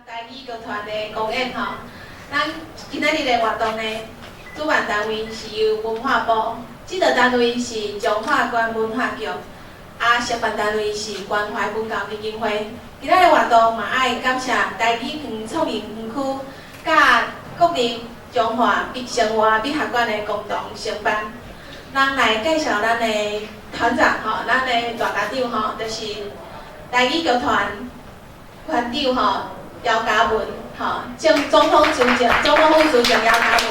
台語劇團的公演吼，咱今仔日的活動呢，主辦單位是由文化部，指導單位是彰化縣文化局，啊，協辦單位是關懷文教基金會。今仔日活動嘛愛感謝台語園創意園區，佮國立彰化生活美學館的共同承辦。咱來介紹咱的團長吼，咱的大家長吼，就是台語劇團團長吼。姚嘉文，吼，總總統主席、總統府主席姚嘉文。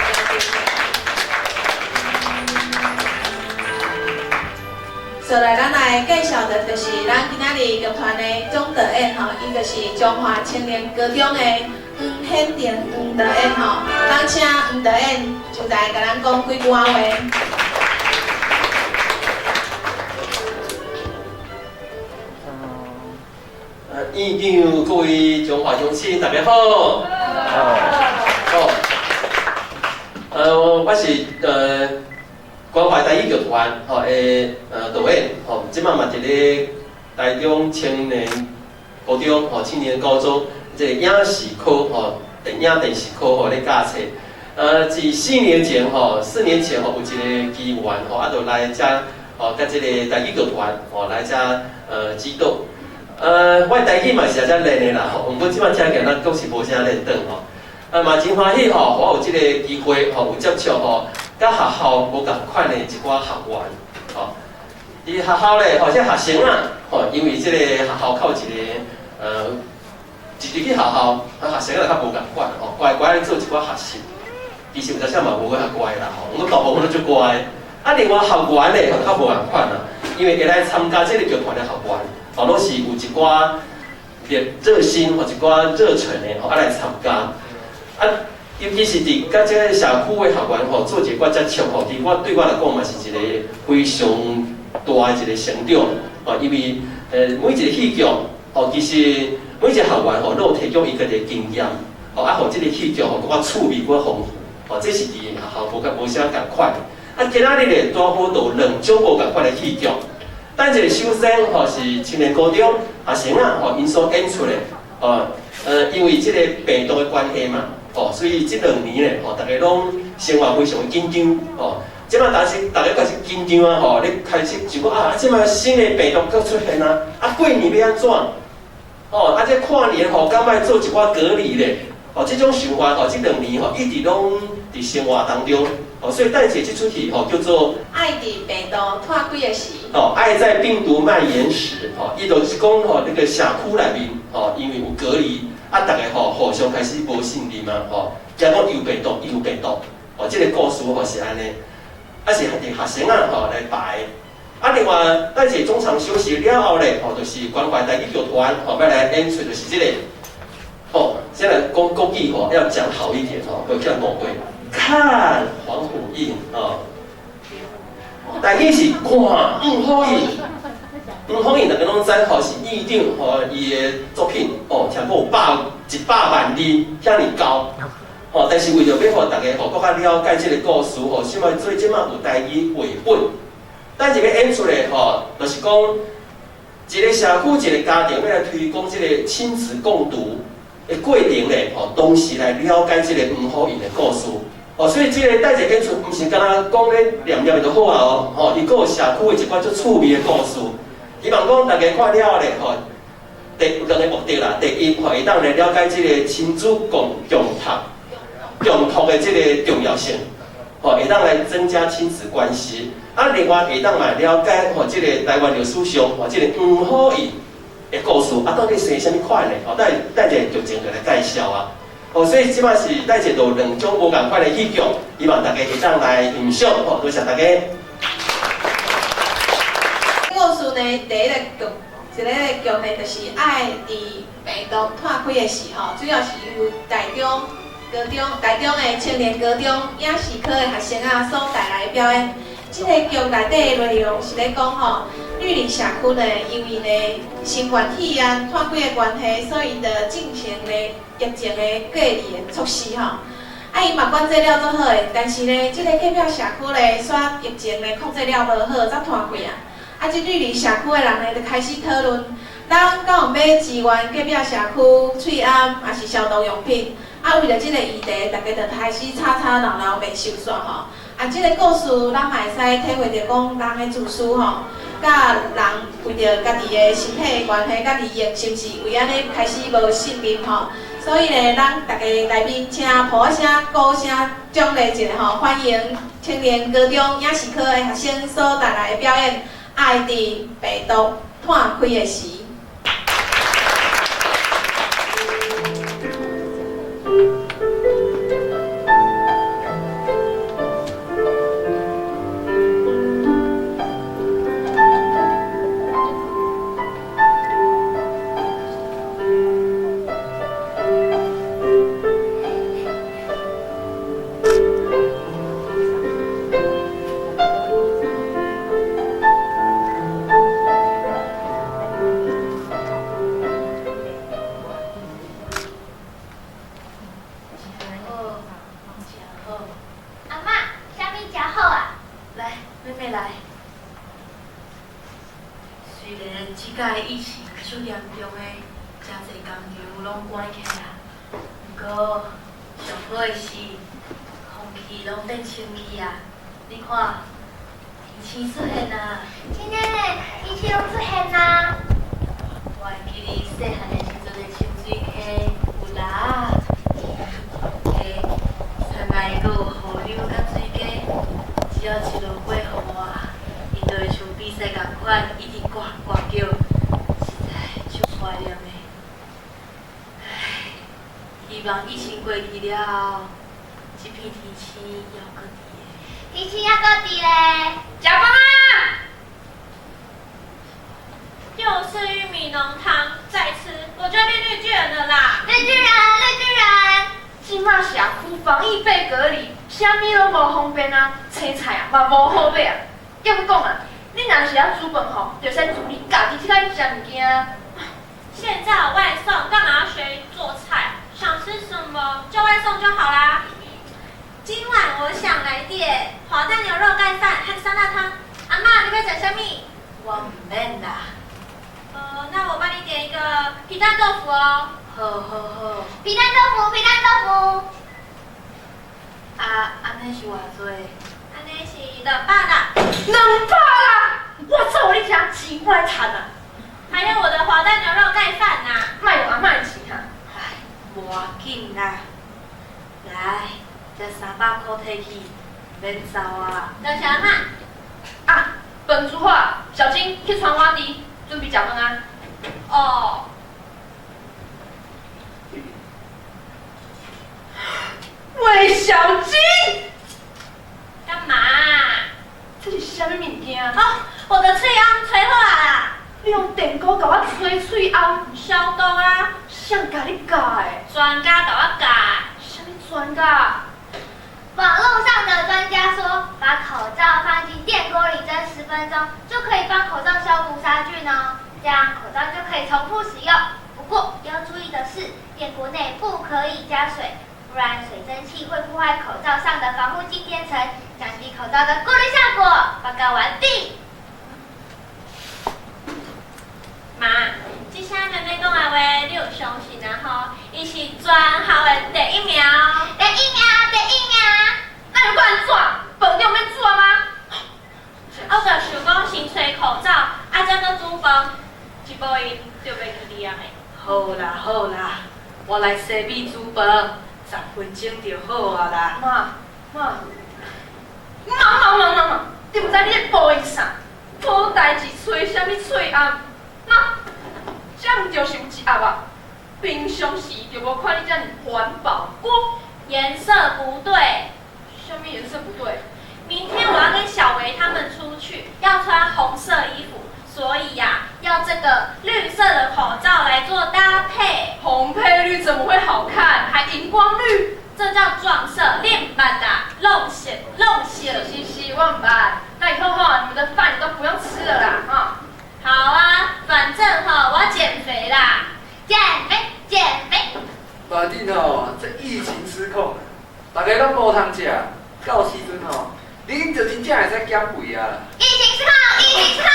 接來，咱來介紹的就是咱今仔日劇團的總導演吼，伊就是彰化青年高中的黃顯庭黃導演吼。咱請黃導演上台共咱講幾句仔話。院長，各位彰化鄉親，大家好。好。我是關懷台語劇團吼的導演吼，這擺嘛佇咧台中青年高中吼，青年高中這個影視科吼，電影電視科吼咧教冊。佇四年前吼，四年前吼有一個機緣吼，啊，就來遮吼，佮這個台語劇團吼來遮指導。我台語嘛是會遮練的啦吼，毋過這擺聽起來咱閣是無啥練轉吼。啊，嘛真歡喜吼，我有這個機會吼，有接觸吼，佮學校無仝款的一寡學員吼。佇學校咧，吼，這學生啊，吼，因為這個學校較有一個一入去學校，啊，學生仔較無仝款吼，乖乖咧做一寡學習。其實有當時嘛無閣遐乖啦吼，毋過大部分攏足乖。啊，另外學員咧，較無仝款啦，因為會來參加這個劇團的學員。吼，攏是有一寡熱熱心或一寡熱忱的吼，啊來參加。啊，尤其是佇佮這個社區的學員吼，做一寡接觸吼，佇我對我來講嘛是一個非常大的一個成長。吼，因為每一個戲劇吼，其實每一個學員吼，攏有提供伊家己的經驗，吼啊，予這個戲劇吼閣較趣味、閣較豐富。吼，這是佇學校無佮無啥仝款的。啊，今仔日咧拄好就有兩種無仝款的戲劇。等一下首先吼是青年高中學生啊吼，𪜶所演出的，哦，因為這個病毒的關係嘛，吼，所以這兩年咧吼，大家攏生活非常的緊張，吼，這擺當時大家開始緊張啊，吼，咧開始想講啊，這擺新的病毒閣出現啊，啊過年欲按怎？吼，啊這跨年吼，敢愛做一寡隔離咧？吼，這種想法吼，這兩年吼一直攏佇生活當中。哦，所以等下這齣戲吼叫做《愛佇病毒湠開的時》。哦，愛在病毒蔓延時，吼，伊就是講吼，那個社區內面，吼，因為有隔離，啊，逐家吼互相開始無信任啊，吼，驚講有病毒，有病毒，哦，這個故事吼是按呢，啊是佇學生啊吼來排，啊，另外等下中場休息了後咧，吼，就是關懷台語劇團吼欲來演出，就是這個，吼，先來講國語吼，要講好一點吼，袂叫誤會。看黃虎印哦，台語是看黃虎印，黃虎印大家攏知吼，是院長吼伊的作品哦，聽講有100萬字遐爾厚吼，但是為著欲予大家吼閣較了解這個故事吼，所以這擺有台語繪本。等一下演出的吼，就是講一個社區一個家庭欲來推廣這個親子共讀的過程咧，吼，同時來了解這個黃虎印的故事。哦，所以這個等下演出，毋是干焦講咧念念就好啊哦，吼，伊閣有社區的一寡足趣味的故事。希望講大家看了後咧，吼，有兩個目的啦。第一，吼，會當來了解這個親子共共讀、共讀的這個重要性，吼，會當來增加親子關係。啊，另外會當來了解吼，這個台灣歷史上吼，這個黃虎印的故事，啊，到底生啥物款的？吼，等等下劇情就來介紹啊。哦，所以這擺是等下就兩種無仝款的戲劇，希望大家會當來欣賞。吼，多謝大家。故事呢，第一個劇，一个劇呢，就是愛佇病毒湠開的時吼，主要是由台中高中、台中的青年高中影視科的學生啊所帶來的表演。這个劇內底的內容是咧講吼，綠林社區呢，因為呢新冠肺炎湠開的關係，所以就進行呢疫情的隔離的措施吼。啊，𪜶嘛管制了足好的，但是呢，這個隔壁社區呢，煞疫情呢控制了無好，才湠開啊。啊，這綠林社區的人呢，就開始討論，咱敢有欲支援隔壁社區喙罨，抑是消毒用品？啊，為著這个議題，大家就開始吵吵鬧鬧，袂收煞吼。啊，這个故事咱嘛會使體會著講，人的自私吼，佮人為著家己的身體的關係佮利益，是毋是為按呢開始無信任吼？所以呢，咱大家來賓請噗仔聲、鼓聲獎勵一下吼，歡迎青年高中影視科的學生所帶來的表演《愛佇病毒湠開的時》。阿嬤，啥物誠好啊？來，妹妹來。雖然這擺疫情足嚴重的，誠濟工廠攏關起來，毋過上好的是，空氣攏變清氣啊！你看，天星出現啊！真的，天星攏出現啊！我會記得細漢的時陣的清水溪有蜊仔，溪山內閣有河流佮水雞，只要一落過雨啊，𪜶就會像比賽仝款，一直呱呱叫，實在足懷念的。唉，希望疫情過去了後，這片天星猶閣佇的。天星猶閣佇咧。食飯啊！又是玉米濃湯，再吃我就變綠巨人了啦！綠巨人，綠巨人。這馬社區防疫被隔離，啥物攏無方便啊，青菜啊嘛無好買啊。抑閣講啊，你若是曉煮飯吼，就會使煮你家己去食物件啊。現在有外送，幹嘛要學做菜？想吃什麼叫外送就好啦。今晚我想來點滑蛋牛肉蓋飯和酸辣湯。阿嬤，你欲食啥物？我毋免啦。那我幫你點一個皮蛋豆腐哦。好好好。皮蛋豆腐，皮蛋豆腐。啊，按呢是偌濟？按呢是200啦。200啦！我做予你聽，錢我來趁啊！還有我的滑蛋牛肉蓋飯呐。莫用阿嬤的錢哈。唉，無要緊啦。來，這300箍提去，免走啊。多謝阿嬤。啊，飯煮好，小金去傳碗匙，準備食飯啊。哦。魏小金，幹嘛？這是啥物物件？哦，我的喙罨吹好啊啦！你用電鍋共我吹喙罨？消毒啊！誰共你教的？專家共我教。啥物專家？網路上的專家說，把口罩放進電鍋裡蒸10分鐘，就可以幫口罩消毒殺菌哦。這樣口罩就可以重複使用。不過要注意的是，電鍋內不可以加水，不然水蒸氣會破壞口罩上的防護靜電層，降低口罩的過濾效果。報告完畢。媽，這聲妹妹講的話，你有相信啊？吼，伊是全校的第一名。第一名，第一名。那又閣按怎？飯店免煮啊嗎？我就想講先吹口罩，啊，再閣煮飯，一步伊就袂記你啊的。好啦好啦，我來洗米煮飯，10分鐘就好啊啦。媽媽媽媽媽媽，你毋知你咧報應啥？無代誌吹啥物喙罨？那這毋就是有一盒啊？平常時就無看你遮爾環保鍋。顏色不對。啥物顏色不對？明天我要跟小維他們出去，要穿紅色衣服，所以呀，要這個綠色的口罩來做搭配。紅配綠怎麼會好看？還熒光綠？這叫撞色，你毋捌啦，弄色弄色。是是是，我毋捌。那以後哈，你們的飯都不用吃了啦，哈。好啊，反正哈，我要減肥啦。減肥減肥。反正吼，這疫情失控，大家攏無通食，到時陣吼，恁就真正會使減肥啊！疫情失控，疫情失控。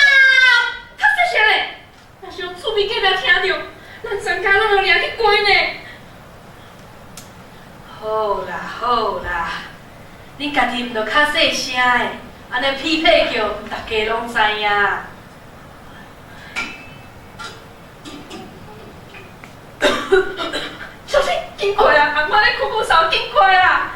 他這些嘞，若是用厝厝边隔壁聽著，咱全家攏予掠去關呢。好啦好啦，恁家己毋著較細聲的，按呢屁屁叫，逐家攏知影。小心，緊過啊！阿嬤咧咳咳嗽，緊過啊！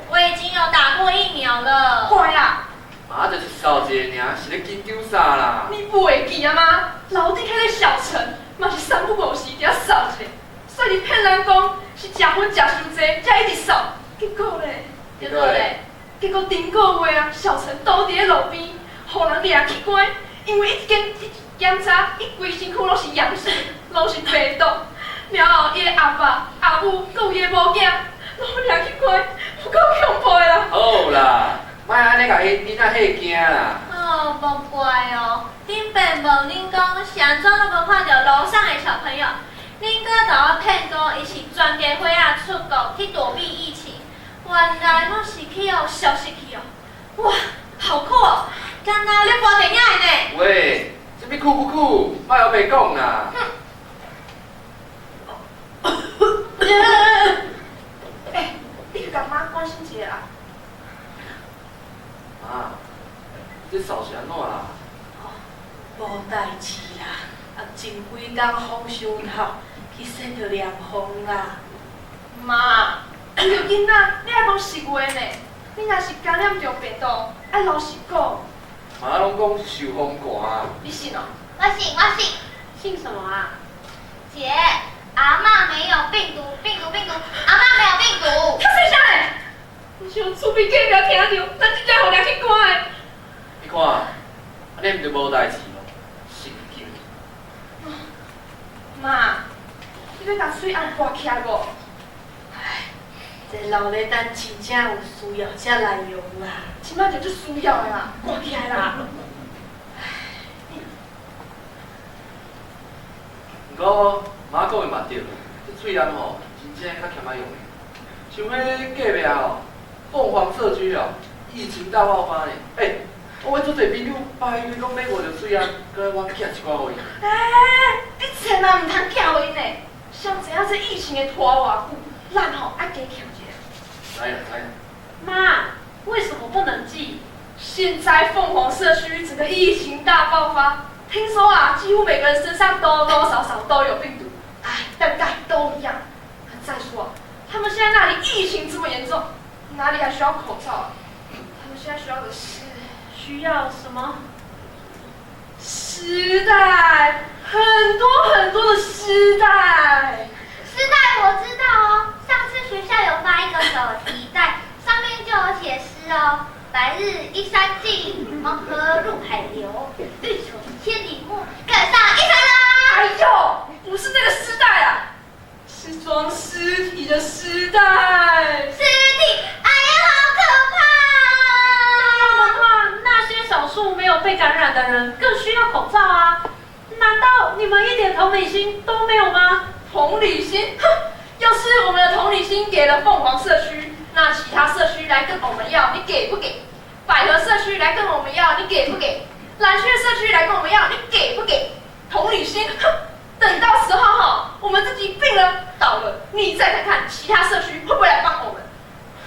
我已經有打過疫苗了。快啦！媽就是掃一个爾，是咧緊張啥啦？你袂會記啊嗎？樓頂彼個小陳嘛是三不五時佇遐掃一个，所以騙人講是食薰食傷濟，才一直掃。結果咧？結果咧？結果頂個月啊，小陳倒佇咧路邊，予人掠去關，因為伊一檢查，伊規身軀攏是陽性，攏是病毒。了後，伊的阿爸、阿母，閣有伊的某囝，攏掠去關，有夠恐怖的啦！好啦，莫按呢共彼囡仔嚇驚啦。哦，無怪哦，頂擺問恁講是按怎攏無看著樓上的小朋友，恁閣共我騙講伊是全家伙仔出國去躲避疫情，原來攏是去予消失去哦！哇，好酷哦，敢若咧播電影的呢。喂，這物酷不酷？莫烏白講啦。欸，你去共媽關心一下啦。媽，這嗽是按怎啦？無代誌啦，啊，前幾工風傷透，去洗著涼風啦。媽，你著囡仔，你愛講實話呢。你若是感染著病毒，愛老實講。媽攏講是受風寒。你信哦？我信，我信。信什麼啊？姐，阿嬤沒有病毒，病毒，病毒，阿嬤沒有病毒。較細聲咧！毋是予厝邊隔壁聽著，咱真正予掠去關的。你看，按呢毋就無代誌囉，神經。媽，你欲共喙罨拔起來無？唉，這老咧等真正有需要才來用啦。這擺就足需要的啦，拔起來啦。毋過媽講的嘛對，這喙罨吼，真正較欠仔用的。像彼隔壁吼，鳳凰社區哦，疫情大爆發呢。欸，我足濟朋友排隊攏買無著喙罨，閣愛我寄一寡予𪜶。欸，你千萬毋通寄予𪜶呢！誰知影這疫情會拖偌久，咱吼愛加強一下。知啦知啦。媽，為什麼不能寄？現在鳳凰社區整個疫情大爆發，聽說啊，幾乎每個人身上多多少少都有病毒，哎，大概都一樣。再說，他們現在那裡疫情這麼嚴重，哪裡還需要口罩啊？他們現在需要的是……需要什麼？絲帶，很多很多的絲帶。絲帶我知道哦，上次學校有發一個手提袋，上面就有寫詩哦。白日依山盡，黃河入海流。欲窮千里目，更上一層樓。哎呦，不是那個絲帶啊，是裝屍體的屍袋。屍體，哎呀，好可怕！那樣的話，那些少數沒有被感染的人更需要口罩啊！難道你們一點同理心都沒有嗎？同理心？哼！要是我們的同理心給了鳳凰社區，那其他社區來跟我們要，你給不給？百合社區來跟我們要，你給不給？藍雀社區來跟我們要，你給不給？同理心，哼！等到時候哈，我們自己病了倒了，你再看看其他社區會不會來幫我們？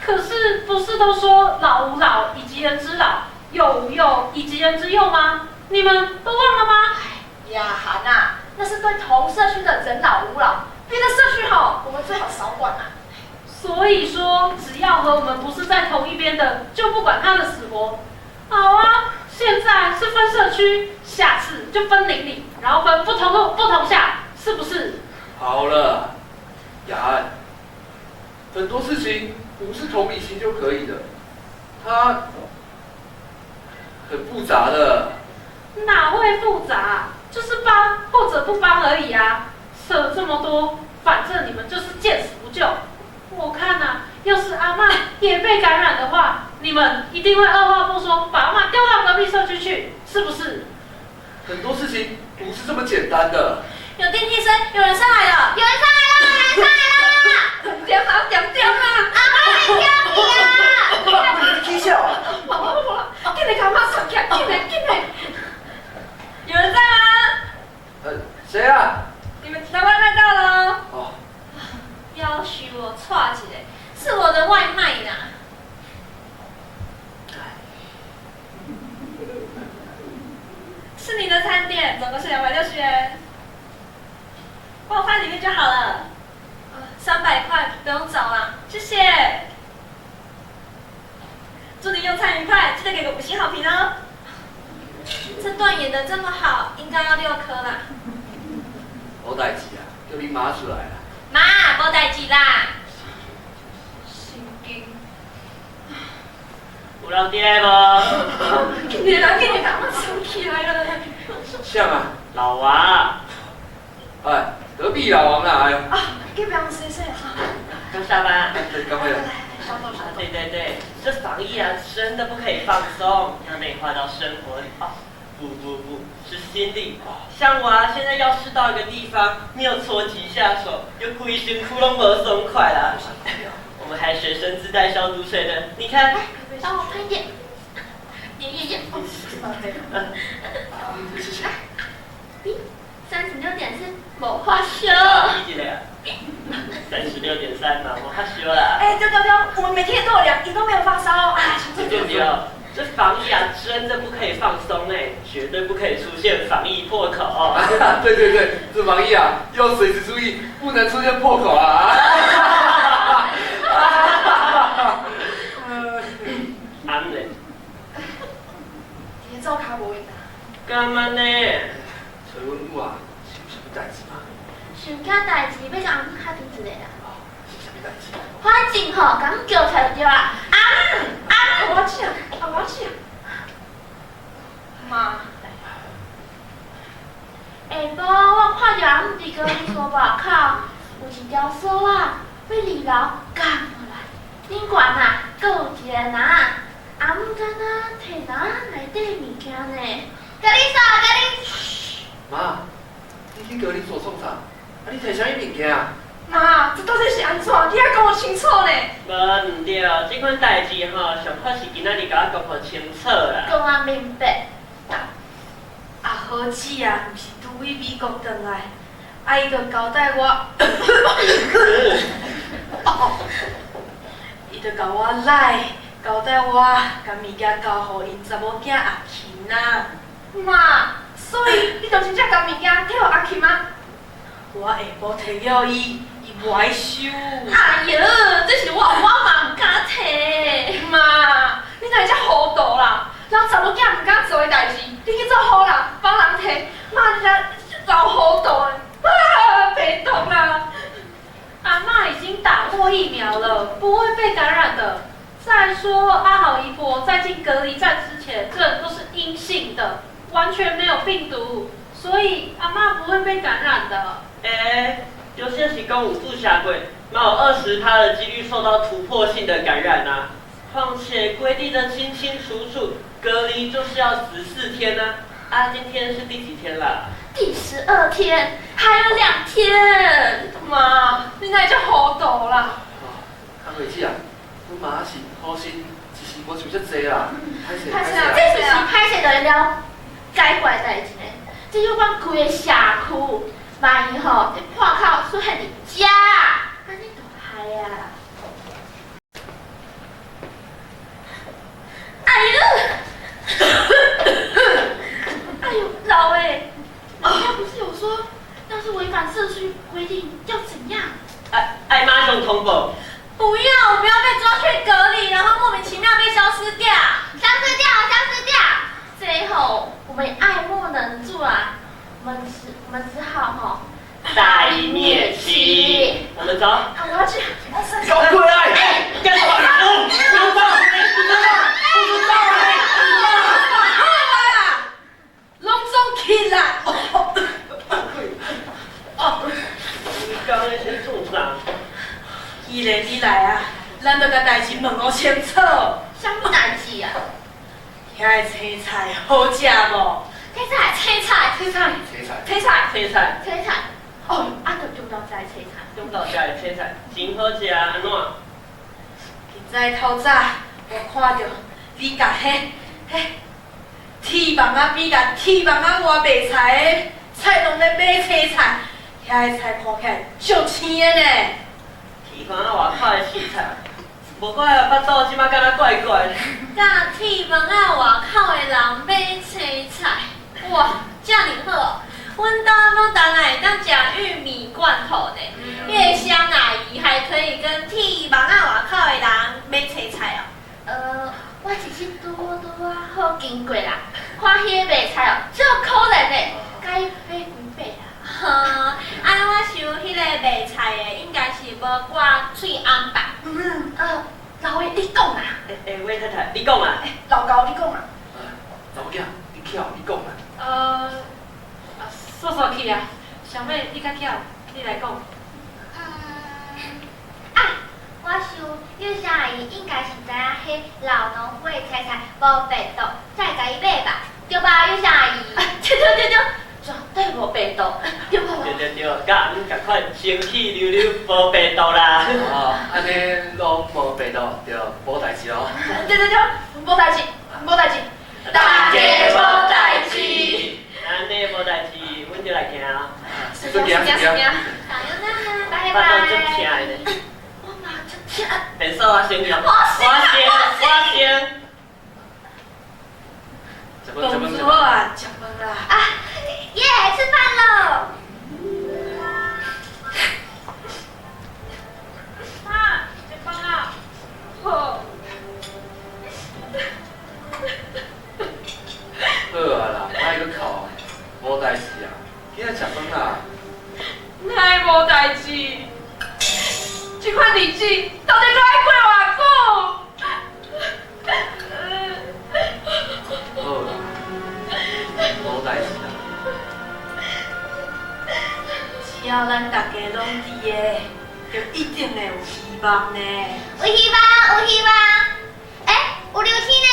可是不是都說老吾老以及人之老，幼吾幼以及人之幼嗎？你們都忘了嗎？哎，雅涵啊，那是對同社區的人老吾老，別的社區哈，我們最好少管啊。所以說，只要和我們不是在同一邊的，就不管他的死活。好啊，現在是分社區，下次就分鄰里，然後分不同路、不同下，是不是？好了，雅安，很多事情不是同理心就可以的，它很複雜的。哪會複雜？就是幫或者不幫而已啊！扯這麼多，反正你們就是見死不救。我看啊，要是阿嬤也被感染的話，你們一定會二話不說把阿嬤丟到隔壁社區去，是不是？很多事情不是這麼簡單的。有電梯聲，有人上來了，有人上來了，有人上來了！點啊點點啊！阿嬤你調皮啊！你起笑啊！無啦無啦，緊來共阿嬤藏起來，緊來緊來！有人在嗎？誰啊？是您的餐點，總共是260元，幫我放裡面就好了。300塊不用找了，謝謝。祝您用餐愉快，記得給個5星好評哦。這段演得這麼好，應該要6顆啦。無代誌啊，叫你媽出來啦。媽，無代誌啦。神經。有人佇無？緊來，緊來，我生起來了。誰啊？老王。哎，隔壁老王啦，哎呦。啊，隔壁王先生哈。剛下班。對，剛回來。稍等稍等。對對對，這防疫啊，真的不可以放鬆，要內化到生活裡。哦，不不不，是心裡。像我啊，現在要是到一個地方，沒有搓幾下手，就規身軀攏無爽快啦。我們還隨身自帶消毒水的，你看。來，幫我拍一點。耶耶耶！謝謝。 36.4，無發燒。 36.3嘛，無發燒啦。哎，對對對，我們每天都有量，你都沒有發燒。哎，對對對，這防疫啊，真的不可以放鬆哎，絕對不可以出現防疫破口。對對對，這防疫啊，要隨時注意，不能出現破口啊。安嘞？你灶跤無閒啊？幹嘛呢？找阮母啊，是有啥物代誌嗎？想起代誌，欲共阿姆敲電一下啦。是啥物代誌？反正吼，共叫出來就對啊。阿姆，阿姆，我去啊，我去啊。媽。下晡我看著阿姆佇隔離所外口有一條索仔，欲二樓降落來，頂懸啊，閣有一个籃仔，阿姆敢若提籃仔內底物件呢。隔離所，隔離。媽，你去隔離所創啥？啊，你提啥物物件啊？媽，這到底是按怎？你愛講予清楚呢。無毋對，這款代誌吼，上好是今仔日共我講予清楚啦。講啊明白。阿好姊啊，毋是拄去美國轉來，啊伊就交代我，伊就共我來，交代我共物件交予𪜶查某囝阿琴啊。媽，所以你就真正共物件提予阿琴啊？我下晡提予伊，伊無愛收。哎喲，這是我，我嘛毋敢提。媽，你哪會遮糊塗啦？人查某囝毋敢做的代誌，你去做好人，幫人提，媽你遮老糊塗的，啊，白讀啦！阿嬤已經打過疫苗了，不會被感染的。再說阿豪姨婆在進隔離站之前，這都是陰性的，完全沒有病毒，所以阿嬤不會被感染的。欸，就算是講有注射過，嘛有20%的幾率受到突破性的感染啊。況且規定得清清楚楚，隔離就是要14天啊。啊，今天是第幾天啦？第12天，還有2天。媽，你哪會遮糊塗啦？阿慧姊啊，阮媽是好心，一時無想遮濟啦，歹勢歹勢啊！這就是歹勢就會了解決的代誌呢。這有關規个社區，萬一吼佇破口出現佇遮，按呢就害啊！哎喲！哎喲，老欸，人家不是有說，要是違反社區規定要怎樣？愛馬上通報。不要，我不要被抓去隔離，然後莫名其妙被消失掉，消失掉，消失掉。最後我們愛莫能助啊，我們只好吼大義滅親。我們走。啊，我要去。給我過來！幹什麼？不放！不放！不放！攏總起來！哦，你剛剛是做啥？既然你來啊，咱就共代誌問予清楚。啥物代誌啊？遐個青菜好食無？青菜，青菜，青菜，青菜，青菜，青菜，青菜。哦，啊，就中昼食的青菜。中昼食的青菜真好食，按怎？今早透早，我看著你共彼鐵網仔比共鐵網仔外賣菜的菜農咧買青菜，遐個菜看起來足青的呢。鐵網仔外口的青菜，无怪啊，腹肚这马敢若怪怪的。佮铁门仔外口的人买青菜，哇，遮尔好！阮兜拢当来会当食玉米罐头呢。月香阿姨还可以跟铁门仔外口的人买青菜哦。我只是拄拄仔好经过啦，看彼个卖菜哦，足可怜的，共伊买几把啊。哈，啊，我想彼个卖菜的应该是无挂喙罨吧？老魏你讲啦。欸欸，魏太太，你讲啦。欸，老高你讲啦。查某囝，你巧，你讲啦。煞煞去啊，小妹你较巧，你来讲。啊，我想月香阿姨应该是知影彼老农会菜菜无病毒，才会共伊买吧？对吧，月香阿姨？对对对对，绝对无病毒，对无？对对对，佮阮仝款，身体溜溜无病毒啦。哦，按呢拢无病毒，就无代志咯。对对对，无代志，无代志，大家无代志。按呢无代志，阮就来行。出行出行。拜腹肚足疼的呢。我嘛足疼。便所我先用。我先，我先。食饭食饭煮好啊，食饭啦。啊，耶，吃饭喽！妈，食饭啊。好。好啊啦，莫阁哭，无代志啊，紧仔食饭啦。哪会无代志？这款日子到底阁爱过偌久？好啦，无代志啦。只要咱大家拢伫的，就一定会有希望呢。有希望，有希望。欸，有流星呢。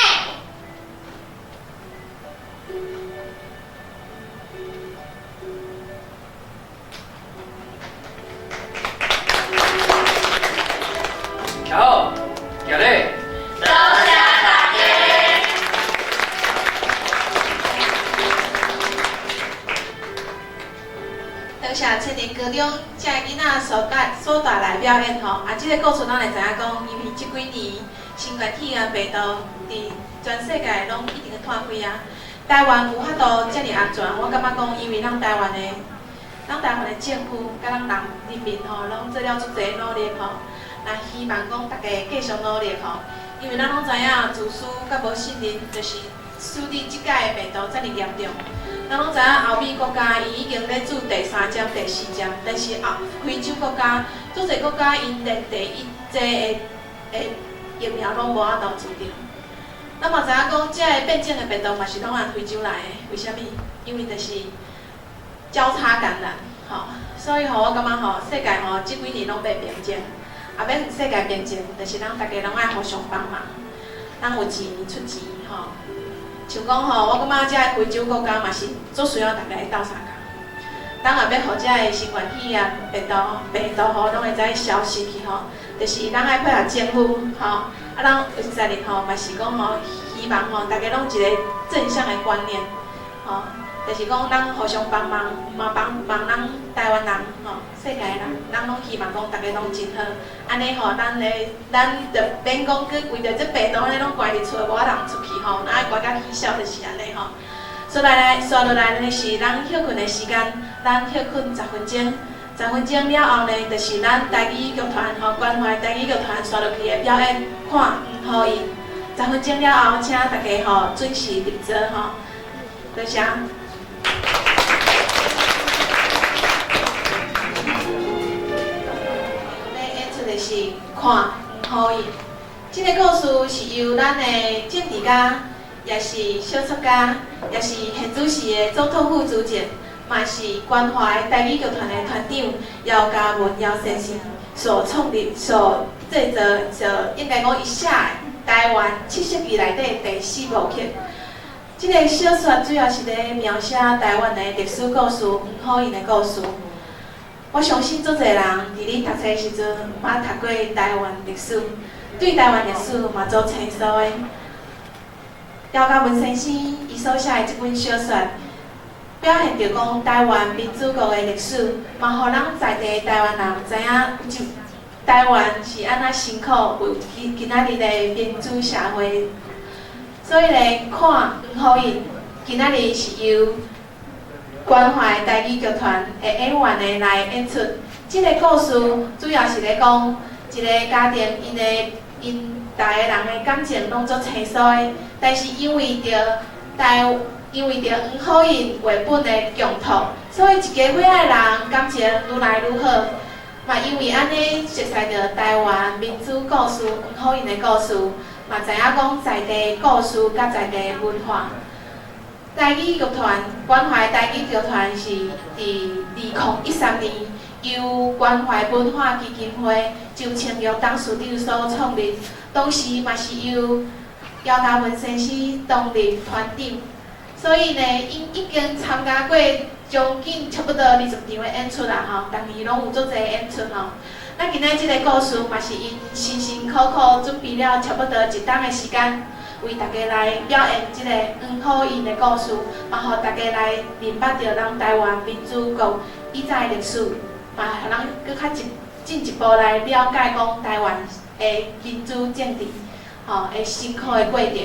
徛好，行礼。多谢大家。多谢青年高中这个囡仔所带来表演吼，啊，这个故事咱会知影讲，因为这几年新冠肺炎病毒伫全世界拢一直咧湠开啊。台湾有法度遮尔安全，我感觉讲，因为咱台湾的政府佮咱人民吼，拢做了足济努力吼。那希望讲大家继续努力吼，因为咱拢知影自私佮无信任，就是使得这届的病毒遮尔严重。咱拢知影欧美国家伊已经咧注第三针、第四针，但是非洲国家、足济国家𪜶连第一剂的疫苗拢无法度注著。咱嘛知影讲，这个变种的病毒嘛是拢按非洲来的，为啥物？因为就是交叉感染，吼。所以吼，我感觉吼，世界吼这几年拢袂平静。啊，欲世界平静，就是咱大家拢爱互相帮忙，咱有钱出钱吼。像讲吼，我感觉这个非洲国家嘛是足需要大家斗相共。咱若欲予这个新冠肺炎病毒吼，拢会使消失去吼，就是咱爱配合政府吼，啊，咱有实在吼嘛是讲吼，希望吼大家拢一个正向的观念，吼，就是讲咱互相帮忙，嘛帮忙咱台湾人吼，世界人，咱拢希望讲大家拢真好，按呢吼，咱就免讲去为著这病毒咧，拢关伫厝无法通出去吼，咱爱关甲起痟就是按呢吼。煞落来呢是咱歇睏的时间，咱歇睏10分钟，10分钟了后呢，就是咱台语剧团吼，关怀台语剧团煞落去的表演，看黄雨印。10分钟了后，请大家吼准时入座吼，多谢。咧演出的是看黄雨印，这个故事是由咱的政治家，也是小说家，也是现主时的总统府主席，嘛是关怀台语剧团的团长姚嘉文姚先生所创立、所制作、所应该讲伊写的台湾七色旗内底第4部曲。这个小说主要是咧描写台湾的历史故事、黄雨印的故事。我相信足济人伫咧读册时阵，毋捌读过台湾历史，对台湾历史嘛足清楚的。姚嘉文先生伊所写的这本小说，表现著讲台湾民主国的历史，嘛予咱在地的台湾人知影有台灣是按怎辛苦為今今仔日的民主社會。所以咧，看黃虎印今仔日是由關懷台語劇團的演員呢來演出。這个故事主要是咧講一个家庭，𪜶的𪜶逐个人的感情攏足清楚的，但是因為著台，因為著黃虎印繪本的共託，所以一家伙仔的人感情愈來愈好。嘛因為按呢熟似著台灣民主故事黃虎印的故事，嘛知影講在地故事佮在地文化。台語劇團關懷台語劇團是佇2013年由關懷文化基金會周清玉董事長所創立，當時嘛是由姚嘉文先生擔任團長，所以呢，𪜶已經參加過將近差不多20場的演出啦吼，逐年攏有足濟演出吼。咱今仔這个故事嘛是𪜶辛辛苦苦準備了差不多一冬的時間，為大家來表演這个黃虎印的故事，嘛予大家來認捌著咱台灣民主國以前的歷史，嘛予咱閣較進一步來了解講台灣的民主政治，吼的辛苦的過程。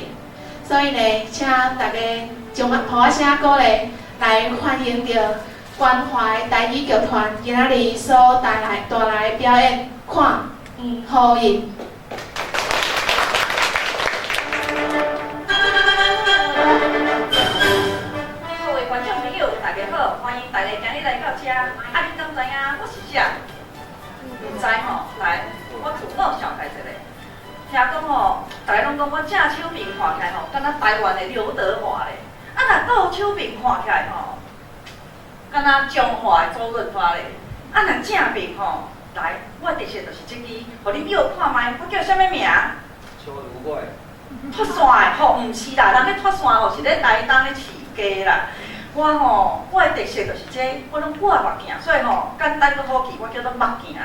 所以呢，請大家將噗仔聲鼓勵來歡迎著關懷台語劇團今仔日所帶來帶來的表演，看黃虎印。各位觀眾朋友，大家好，歡迎大家今日來到這。啊，恁敢知影我是啥？毋知吼，來，我自我紹介一下。聽講吼，大家攏講我正手面看起來吼，敢若台灣的劉德華咧。啊，若倒手面看起來吼，敢若彰化的周潤發咧。啊，若正面吼，來，我的特色就是這支，予恁吆看覓，我叫啥物名？小如我的。脫線的吼，毋是啦，人咧脫線吼是咧台東咧飼雞啦。我吼，我的特色就是這個，我攏掛目鏡，所以吼簡單閣好記，我叫做目鏡。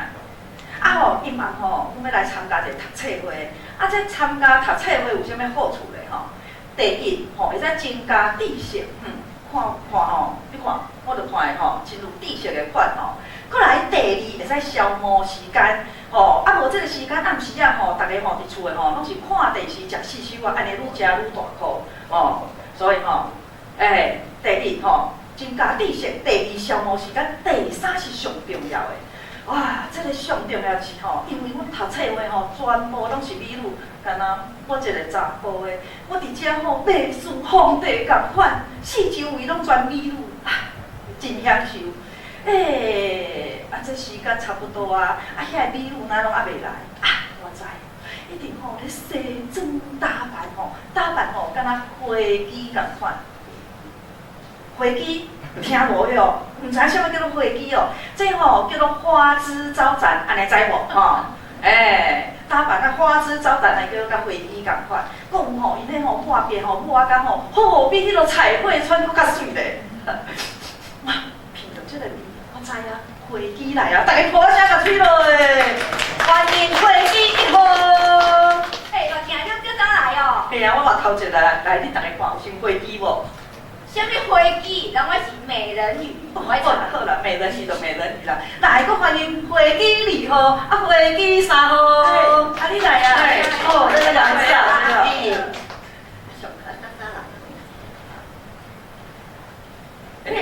啊吼，今晚吼，阮欲來參加一个讀冊會。啊，這參加讀冊會有啥物好處咧？吼，第一吼，會使增加知識，看看吼，你看，我就看會吼，真有知識的款吼。閣來第二，會使消磨時間，吼，啊無這個時間暗時仔吼，逐家吼佇厝的吼，攏是看電視、食四手啊，按呢愈食愈大箍，吼，所以吼，第一吼，增加知識；第二，消磨時間；第三是上重要的。哇，這個上重要是吼，因為阮讀冊會吼，全部攏是美女，敢若我一个查埔的，我佇遮吼，袂輸皇帝仝款，四周圍攏全美女，啊，真享受。啊，這時間差不多啊，啊，遐个美女哪攏猶未來？啊，我知，一定吼咧西裝打扮吼，打扮吼，敢若花枝仝款，花枝。聽無喲，毋知啥物叫做花枝哦，這吼叫做花枝招展，按呢知無？吼，打扮甲花枝招展，來叫做佮花枝仝款。閣有吼，𪜶彼吼畫面吼，抹甲吼，吼比彼落彩繪穿閣較媠咧。哇，聞著這个味，我知啊，花枝來啊，大家噗仔聲共吹落歡迎花枝一號。欸，目鏡你這早來哦。嘿啊，我嘛頭一個來，來，你逐家看有像花枝無？啥物花枝？人我是美人魚。好啦好啦，美人魚就美人魚啦。來，閣歡迎花枝二號，啊花枝三號。啊你來啊！哦，你來啊！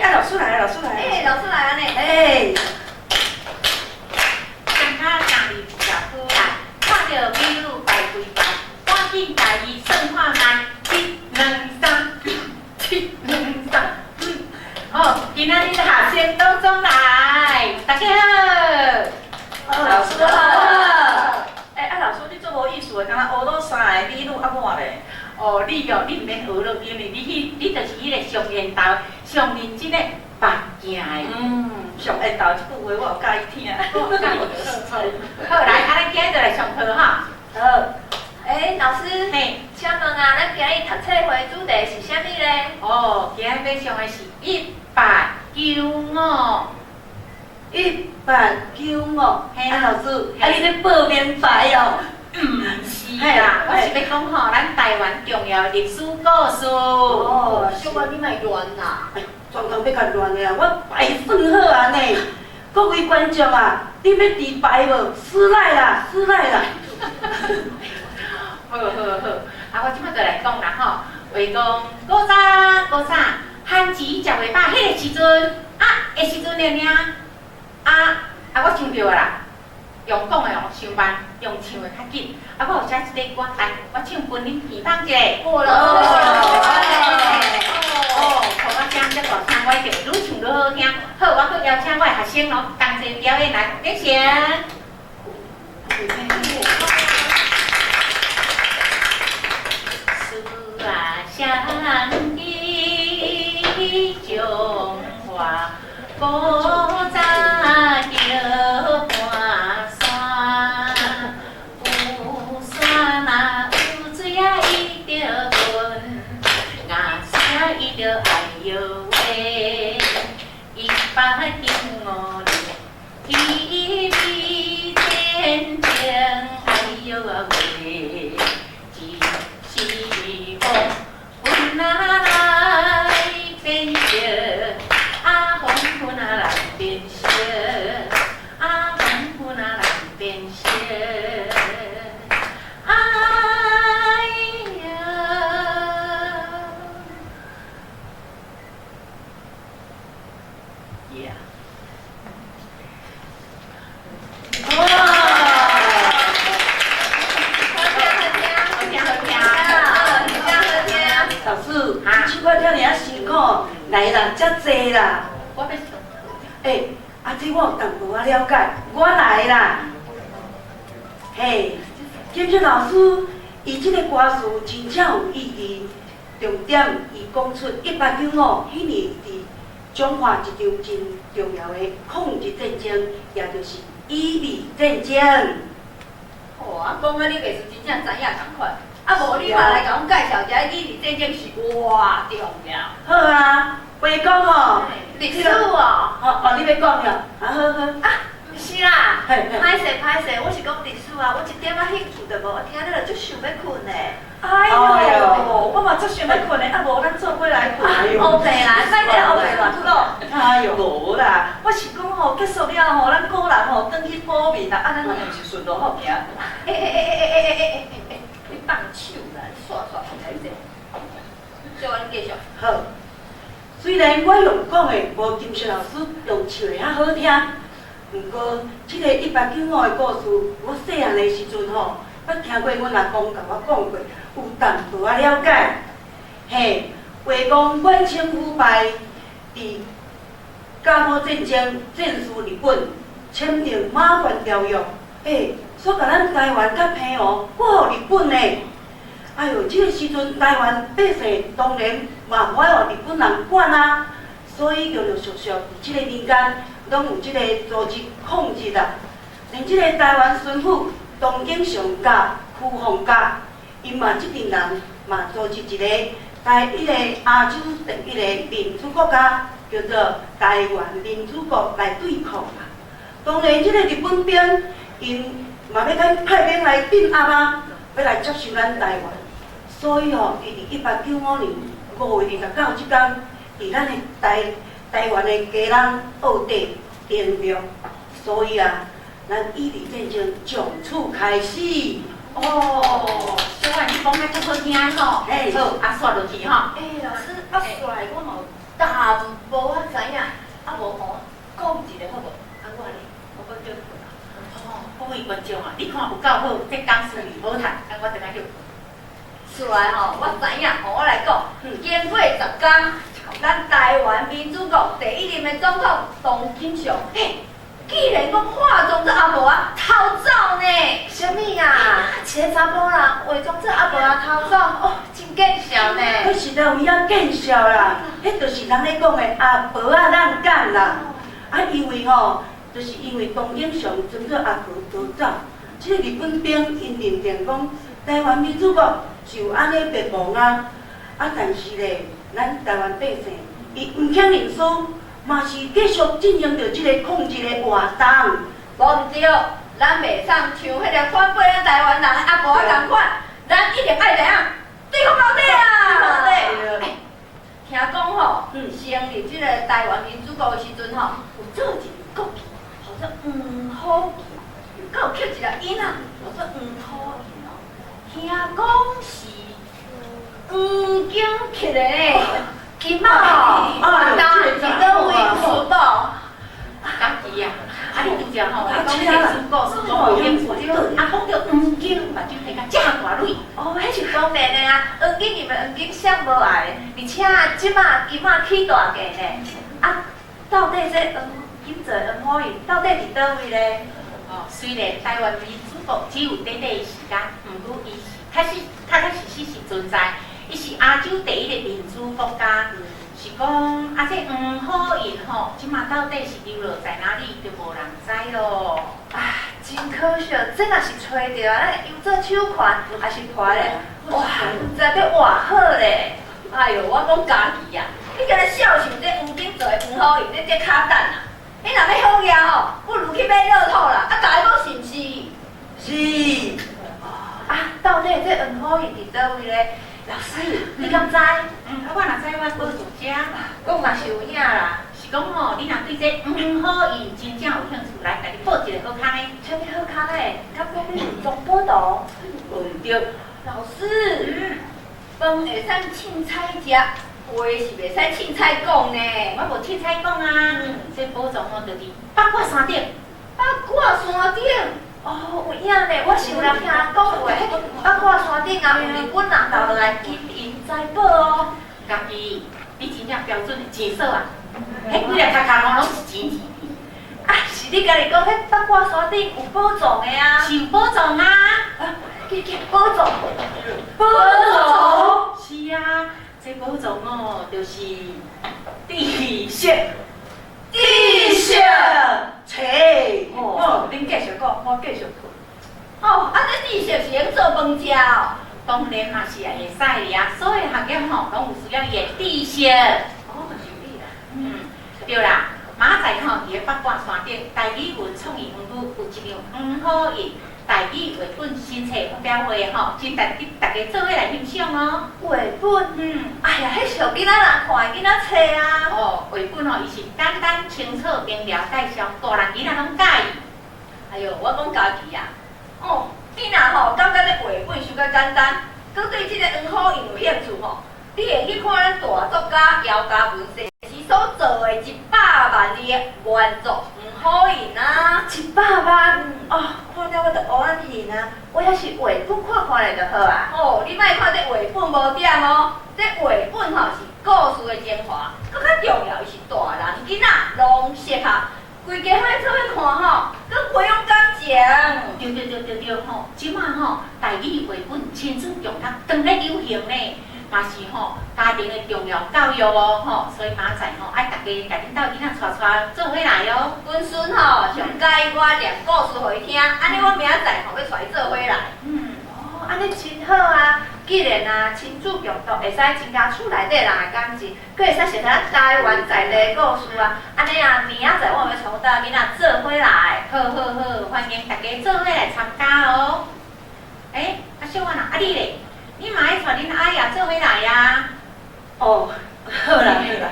啊老師來啊，老師來。老師來啊呢。上卡行入社區啦，看著美女排規排，趕緊共伊算看覓，一、兩、三。一、兩、三，哦，今仔日學生攏總來，大家好。老師好。啊老師，你足無意思的，敢若學到三个美女啊某咧？哦，你哦，你毋免學落，因為你去，你就是彼個上緣投、上認真的目鏡的。上緣投這句話我有佮意聽。好，來，啊，咱今日就來上課哈。好。老師，嘿，請問啊，咱今日讀冊會主題是啥物咧？哦，今日欲上的是1895。 1895，啊老師，啊你咧報名牌哦？毋是啦，我是欲講吼，咱台灣重要歷史故事。哦，小可你莫亂啦，全部欲共亂的啊，我排算好啊呢。各位觀眾啊，你欲治白無？師奶啦，師奶啦。好好好，啊，我這擺就來講啦吼。話講古早古早，番薯食袂飽，彼个時陣啊，彼時陣爾爾，啊啊，我想著啊啦，用講的哦傷慢，用唱的較緊。啊，我有寫一个歌，來，我唱分恁耳放一下。好啦哦，看我聲遮大聲，我一定會愈唱愈好聽。好，我閣邀請我的學生咯，同齊表演來，掌聲。思啊想起中華古早叫盤山，有山啊有水啊伊著阮，牙聲伊著愛搖話，1895年以美戰爭，哎喲啊喂，一時黃昏啊來變色，啊黃昏啊來變色，啊黃昏啊來變色，哎呀，呀。哇！好聽好聽，好聽好聽，老師，你唱歌遮爾仔辛苦，來人遮濟啦。我欲欸，啊，這我有淡薄仔了解，我來啦。嘿，金秀老師，伊這個歌詞真正有意義。重點，伊講出1895彼年佇彰化一場真重要的抗日戰爭，也就是以美戰爭。哦，啊，講啊，你藝術真正知影仝款，啊，無你嘛來共阮介紹一下以美戰爭是偌重要。好啊，話講吼，歷史哦。哦哦，你欲講了，啊好好。啊，毋是啦，嘿嘿歹勢歹勢，我是講歷史啊，我一點仔興趣都無，我聽了就足想欲睏的。哎喲，我嘛足想欲睏的，啊無咱做伙來睏。烏白啦，莫咧烏白亂講。哎喲，無啦，我是講吼，結束了吼，咱古人吼，轉去補眠啦，啊，咱拢毋是順路好行。欸欸欸欸欸欸欸欸欸，你放手啦，你煞煞來者。小婉，你繼續。好，雖然我用講的無金秀老師用唱的較好聽，毋過這個1895的故事，我細漢的時陣吼，捌聽過阮阿公共我講過，有淡薄仔了解。嘿，話講滿清腐敗，佇甲午戰爭戰輸日本，簽訂馬關條約，欸，煞共咱台灣佮澎湖割予日本呢。哎喲，這個時陣台灣百姓當然嘛無愛予日本人管啊，所以陸陸續續佇這個民間攏有這個組織抗日啊。連這個台灣巡撫唐景崧佮邱鳳甲，𪜶嘛這陣人嘛組織一個台一個亞洲第一個民主國家，叫做台灣民主國來對抗啊。當然，這個日本兵𪜶嘛欲咱派兵來鎮壓啊，欲來接收咱台灣。所以吼，伊佇1895年5月29這工，佇咱的台灣的基隆澳底登陸。所以啊，咱以美戰爭從此開始。哦，小婉，你講得足好聽吼。嘿。好，啊，煞落去吼。欸，老師，啊，煞來我嘛有淡薄仔知影，啊無吼，講一下好無？啊，我咧，我閣叫睏啊。哦，各位觀眾啊，你看有夠好，這講師好趁，啊，我等下休。出來吼，我知影吼，我來講，經過10工，咱台灣民主國第一任的總統唐景崧，嘿，竟然講化妝做阿婆仔逃走呢？啥物啊？一个查埔人化妝做阿婆仔逃走，哦，真見笑呢。彼實在有影見笑啦，彼就是人咧講的阿婆仔浪干啦。啊，因為吼，就是因為唐景崧裝做阿婆逃走，這個日本兵𪜶認定講台灣民主國就按呢滅亡啊！啊，但是咧，咱台灣百姓伊毋肯認輸，嘛是繼續進行著這個抗日的活動。無毋對，咱袂使像彼个反背咱台灣人的阿婆仔仝款，咱一定愛怎樣對抗到底啊！對。聽講吼，成立這個台灣民主國的時陣吼，有做一个國旗，予做黄虎印，又阁有刻一个印啊，叫做黄虎印哦。听讲是黄金刻的咧，金仔哦，啊，伫佗位有宝？家己啊，啊你拄才吼，讲历史故事总有兴趣，啊讲著黄金，目睭提甲遮大蕊。哦，彼是当然的啊，黄金因为黄金上无爱的，而且这马金仔起大价呢。啊，到底这黄金做的黄虎印到底伫佗位咧？哦，虽然台湾离祖国只有短短的时间，毋过伊是确实确确实实是存在，伊是亚洲第一个民主国家。是讲啊，这黄虎印吼，这马到底是流落在哪里，就无人知咯。啊，真可惜，这若是揣著啊，咱会当做手环，还是盘咧，哇，毋知欲偌好咧。哎哟，我讲家己啊，你敢若笑想这黄金做的黄虎印，你这卡等啊？你若欲好额吼，不如去买乐透啦。啊，共伊讲是毋是？是。啊，到底这黄虎印伫佗位咧？老师，你敢知？嗯，啊，我若知我阁伫遮，讲嘛是有影啦。是讲吼，你若对这黄虎印真正有兴趣，来，共你报一个好康的。啥物好康的？敢讲你有藏宝图？毋对。老师，饭会使凊彩食，话是袂使凊彩讲呢。我无凊彩讲啊，这宝藏吼，就伫八卦山顶。八卦山顶？哦，有影呢，我是有人听人讲过，彼八卦山顶啊，有日本人留落来金银财宝哦。家己，你真正标准的钱嫂啊！彼几粒壳壳吼，拢是钱钱。啊，是你家己讲，彼八卦山顶有宝藏的啊？是有宝藏啊！啊，去去宝藏，宝藏？是啊，这宝藏哦，就是知识，知识。切，哦，恁继续讲，我继续困。哦，啊，这知识是用做饭食哦？当然嘛是会使的啊，所有学业吼，拢有需要伊的知识。哦，就是你啦。嗯，对啦，明仔载吼，伫咧八卦山顶台语文创意园区有一场黄虎印台语绘本新册发表会吼，真值得大家做伙来欣赏哦。绘本，哎呀，彼是予囡仔人看的囡仔册啊。哦，绘本吼，伊是简单清楚明了介绍，大人囡仔拢佮意。哎哟，我讲家己啊，哦，你若吼感觉这绘本伤较简单，阁对这个黄虎印有兴趣吼，你会去看咱大作家姚嘉文先生所做的100万字的原作黄虎印啊。100万哦，看了我就乌眼耳啊！我犹是绘本看看咧就好啊。哦，你莫看这绘本无点哦，这绘本吼是故事的精华，阁较重要，伊是大人囡仔拢适合，规家伙做伙看吼，阁培养感情。对对对对对吼，这马吼台语绘本亲子共读当咧流行呢，嘛是吼家庭的重要教育哦吼，所以明仔载吼爱大家共恁兜囡仔带带做伙来哦。阮孙吼上佮意我念故事予伊听，按呢我明仔载吼欲带伊做伙来。哦，按呢真好啊！既然啊亲子共读会使增加厝内底人的感情，阁会使写咱台湾在地的故事啊。按呢啊，明仔载我欲带阮兜囡仔做伙来。好好好，欢迎大家做伙来参加哦。欸，啊小婉啊，啊你咧？你嘛爱带恁阿爷做伙来啊？哦，好啦好啦。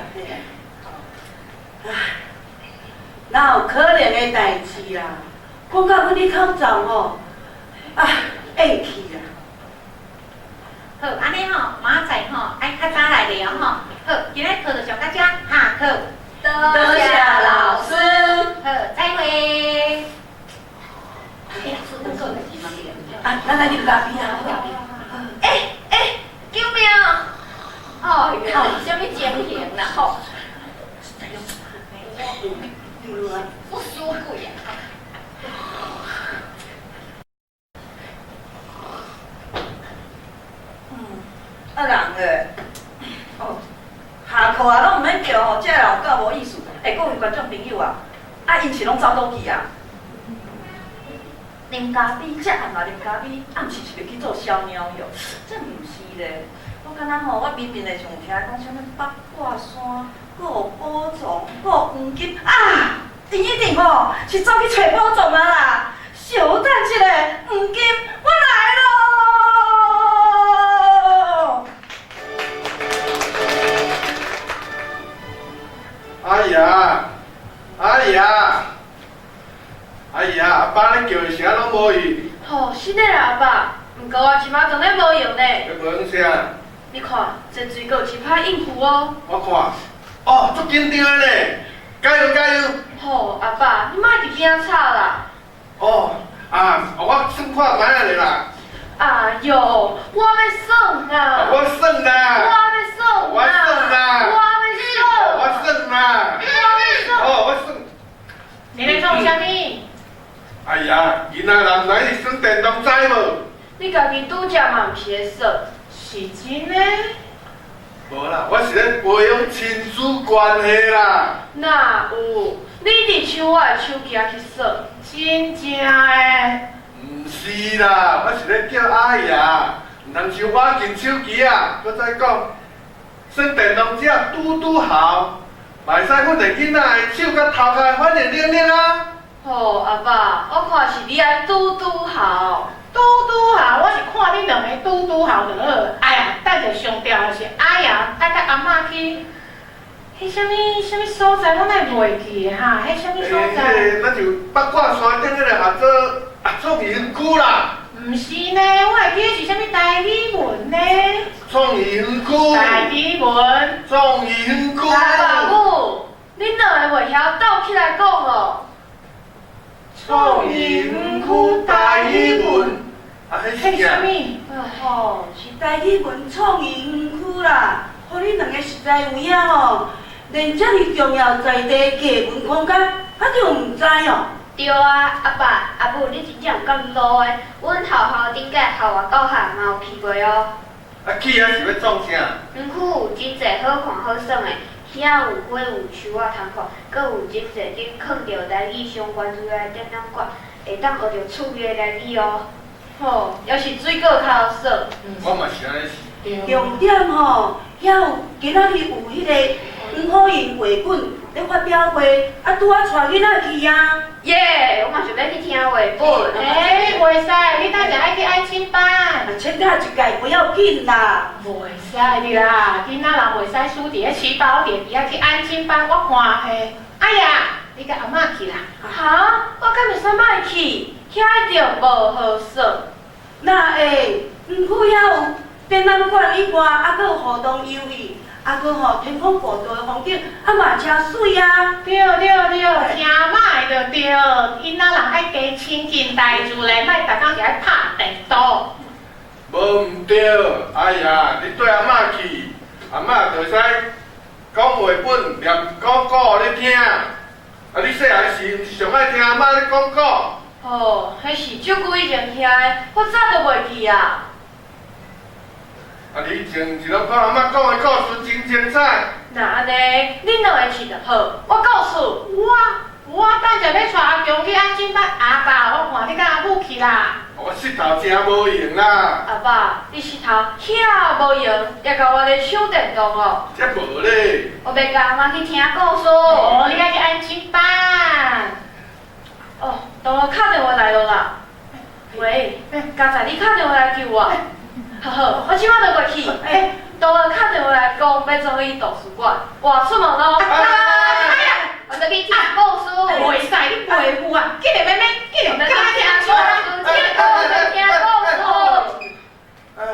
唉，哪有可能的代志啦？讲到阮咧口罩吼，啊，咽去啦。好，按呢吼，明仔载吼爱较早来咧哦吼。好，今仔课就上到遮，下课。多谢老师。好，再会。啊，咱来啉咖啡啊！欸欸，救命！哦哟，啥物情形啦吼？我输鬼啊！啊人咧，哦，下课啊拢毋免叫吼，这个人有够无意思。欸，各位观众朋友啊，啊𪜶是拢走佗去啊？啉咖啡，遮暗嘛啉咖啡，啊毋是是欲去做小鸟哟？这毋是咧，我敢若吼，我微微的像有听讲啥物八卦山，阁有宝藏，阁有黄金啊！𪜶一定吼是走去揣宝藏啊啦！小等一下，黄金，我来咯！阿姨啊，阿姨啊，哎呀，阿爸咧叫伊啥拢无用。吼，是的啦，阿爸。毋过我这马当咧无用呢。你无用啥？你看，这水果真歹应付哦。我看，哦，足紧张的呢，加油加油！吼，阿爸，你莫伫惊吵啦。哦，啊，我算看觅仔咧啦。哎哟，我欲耍啦！我耍啦！我欲耍我耍啦！我欲耍！我耍啦！我欲耍！哦，我耍。你咧创啥物？哎呀，囡仔人来是耍电动知无？你家己拄才嘛毋是咧耍？是真的？无啦，我是咧培养亲子关系啦。哪有？你伫抢我的手机去耍？真正的？毋是啦，我是咧叫阿爷，毋通收我近手机啊！阁再讲，耍电动车拄拄好，嘛会使训练囡仔的手佮头壳的反应能力啊。吼，阿爸，我看是你爱拄拄好。拄拄好，我是看恁两个拄拄好就好。哎呀，等下上重要的是阿爷爱佮阿嬷去，彼啥物啥物所在，我哪会袂记的哈？彼啥物所在？咱就八卦山顶彼个合作啊，创意园区啦。毋是呢，我会记得是啥物台语文呢？创意园区。台语文。创意园区。阿母，恁两个袂晓斗起来讲哦。创意园区台语文。啊，彼是啥物？吼，是台语文创意园区啦。予恁两个实在有影吼，连遮尔重要在地艺文空间，啊，就毋知哦。对啊，阿爸阿母，你真正有够老的。阮学校顶届校外教学嘛有去过哦。啊，去遐是欲创啥？园区有真济好看好耍的，遐有花有树仔通看，阁有真济间囥著台语相关资料的展览馆，会当学著趣味的台语哦。吼，犹是水果较好耍。我嘛是按呢想。重点吼，遐有今仔日有彼个黄虎营绘本咧发表会，啊，拄仔带囡仔去啊。耶，我嘛想欲去听绘本。欸，袂使，你等下爱去安亲班。啊，请假一届不要紧啦。袂使的啦，囡仔人袂使输伫咧起跑点，伊爱去安亲班。我看嘿，哎呀，你佮阿嬷去啦。哈？我敢会使莫去？遐一定无好耍。哪会？园区遐有展览馆以外，啊，阁有互动游戏，啊，阁吼天空步道的风景，啊嘛诚媠啊！对对对，听妈的就对，囡仔人爱加亲近大自然，莫逐工就爱拍电动。无毋对，哎呀，你缀阿嬷去，阿嬷就会使讲绘本、念古故予你听。啊，你细汉时毋是上爱听阿嬷咧讲古？哦，彼是足久以前听的，我早就袂记啊。啊，你以前毋是拢讲阿嬷讲的故事真精彩？若按呢，恁两个去就好，我告诉。我等下欲带阿强去安亲班，阿爸，我看你佮阿母去啦。我膝头真无闲啦。阿爸，你膝头遐无闲，也共我咧抢电动哦。才无咧。我欲佮阿嬷去听故事。哦，你爱去安亲班。哦，同学敲电话来咯啦。喂，刚才你敲电话来救我。好好，我这马就过去。欸，同学敲电话来讲，欲做去图书馆，我出门咯。哎呀，我欲去听故事。袂使，你陪有啊？紧来，妹妹，紧来，听故事，听故事，听故事。哎。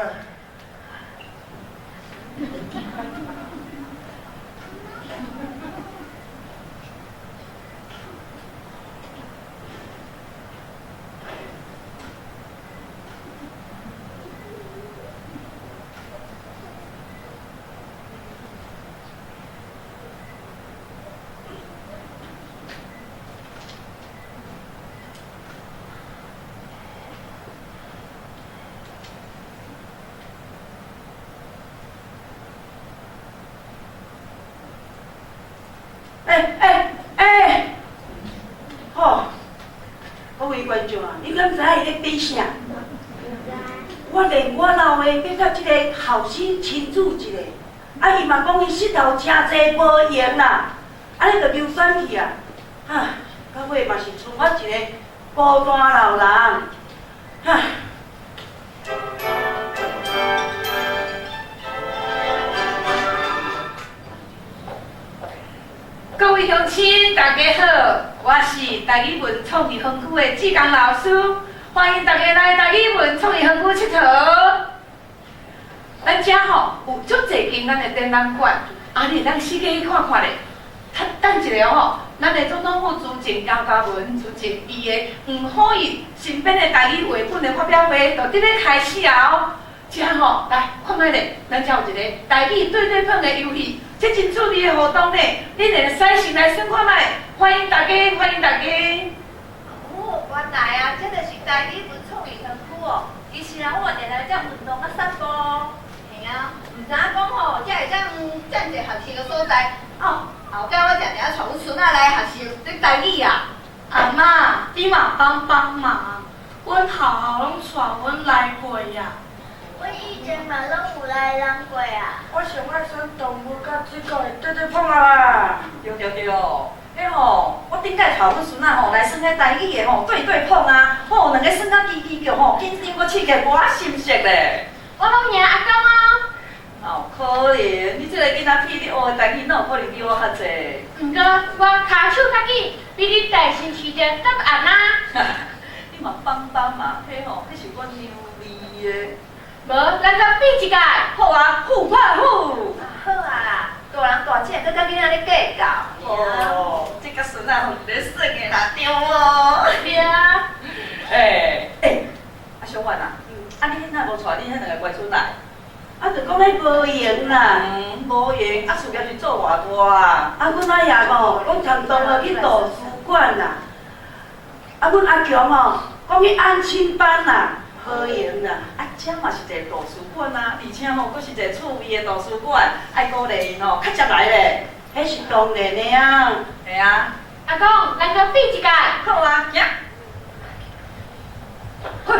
欸吼，各位观众啊，你敢知影伊咧比啥？我连我老的欲佮这个后生亲子一下，啊，伊嘛讲伊膝头诚济无闲啦，按呢就流选去啊，哈，到尾嘛是剩我一个孤单老人，哈。各位乡亲，大家好，我是台语文创意园区的志刚老师，欢迎大家来台语文创意园区𨑨迌。咱遮吼有足济间咱的展览馆，啊，你会当四界去看看咧。等一下吼，咱的总统府主政姚嘉文主政伊的黄虎印新编的台语绘本的发表会，就伫咧开始啊哦。遮吼来看覓咧，咱遮有一个台语对对碰的游戏，这真趣味的活动呢，恁会使先来耍看覓，欢迎大家，欢迎大家。哦，原来啊，这就是台语文创意园区哦。其实啊，我嘛定来遮运动佮散步。嘿啊，毋知影讲吼，遮会当占一个学习的所在哦。后盖我定定带阮孙仔来学习这台语啊。阿嬷，你嘛帮帮忙，阮学校拢带阮来过啊。阮以前嘛拢有来人过啊。我上爱耍动物佮水果的对对碰啊啦。对对对，彼吼，我顶摆带阮孙仔吼来耍彼台语的吼对对碰啊，吼两个耍甲叽叽叫吼，紧张阁刺激，无啊心色咧。我拢赢阿公哦。哪有可能？你这个囡仔屁，你学的台语哪有可能比我较济？毋过我跤手较紧，比你大声市的答案啊。你嘛帮帮忙，彼吼，彼是阮娘味的。无，咱阁比一届。好啊，虎怕虎。好啊，大人大姐阁佮囡仔咧计较。哦，这个孙仔吼是咧耍的啦，对无？对啊。欸欸，啊小婉啊，啊你哪无带恁彼两个乖孙来？啊，就讲咧无闲啦。嗯，无闲，啊事业是做偌大啊？啊，阮阿爷吼讲参同学去图书馆啦。啊，阮阿强吼讲去安亲班啦。无闲啦。啊，遮嘛是一个图书馆啊，而且吼，阁是一个趣味的图书馆，爱鼓励𪜶吼，较常来咧。彼是当然的啊。嘿啊。阿公，咱阁比一届。好啊，行。好，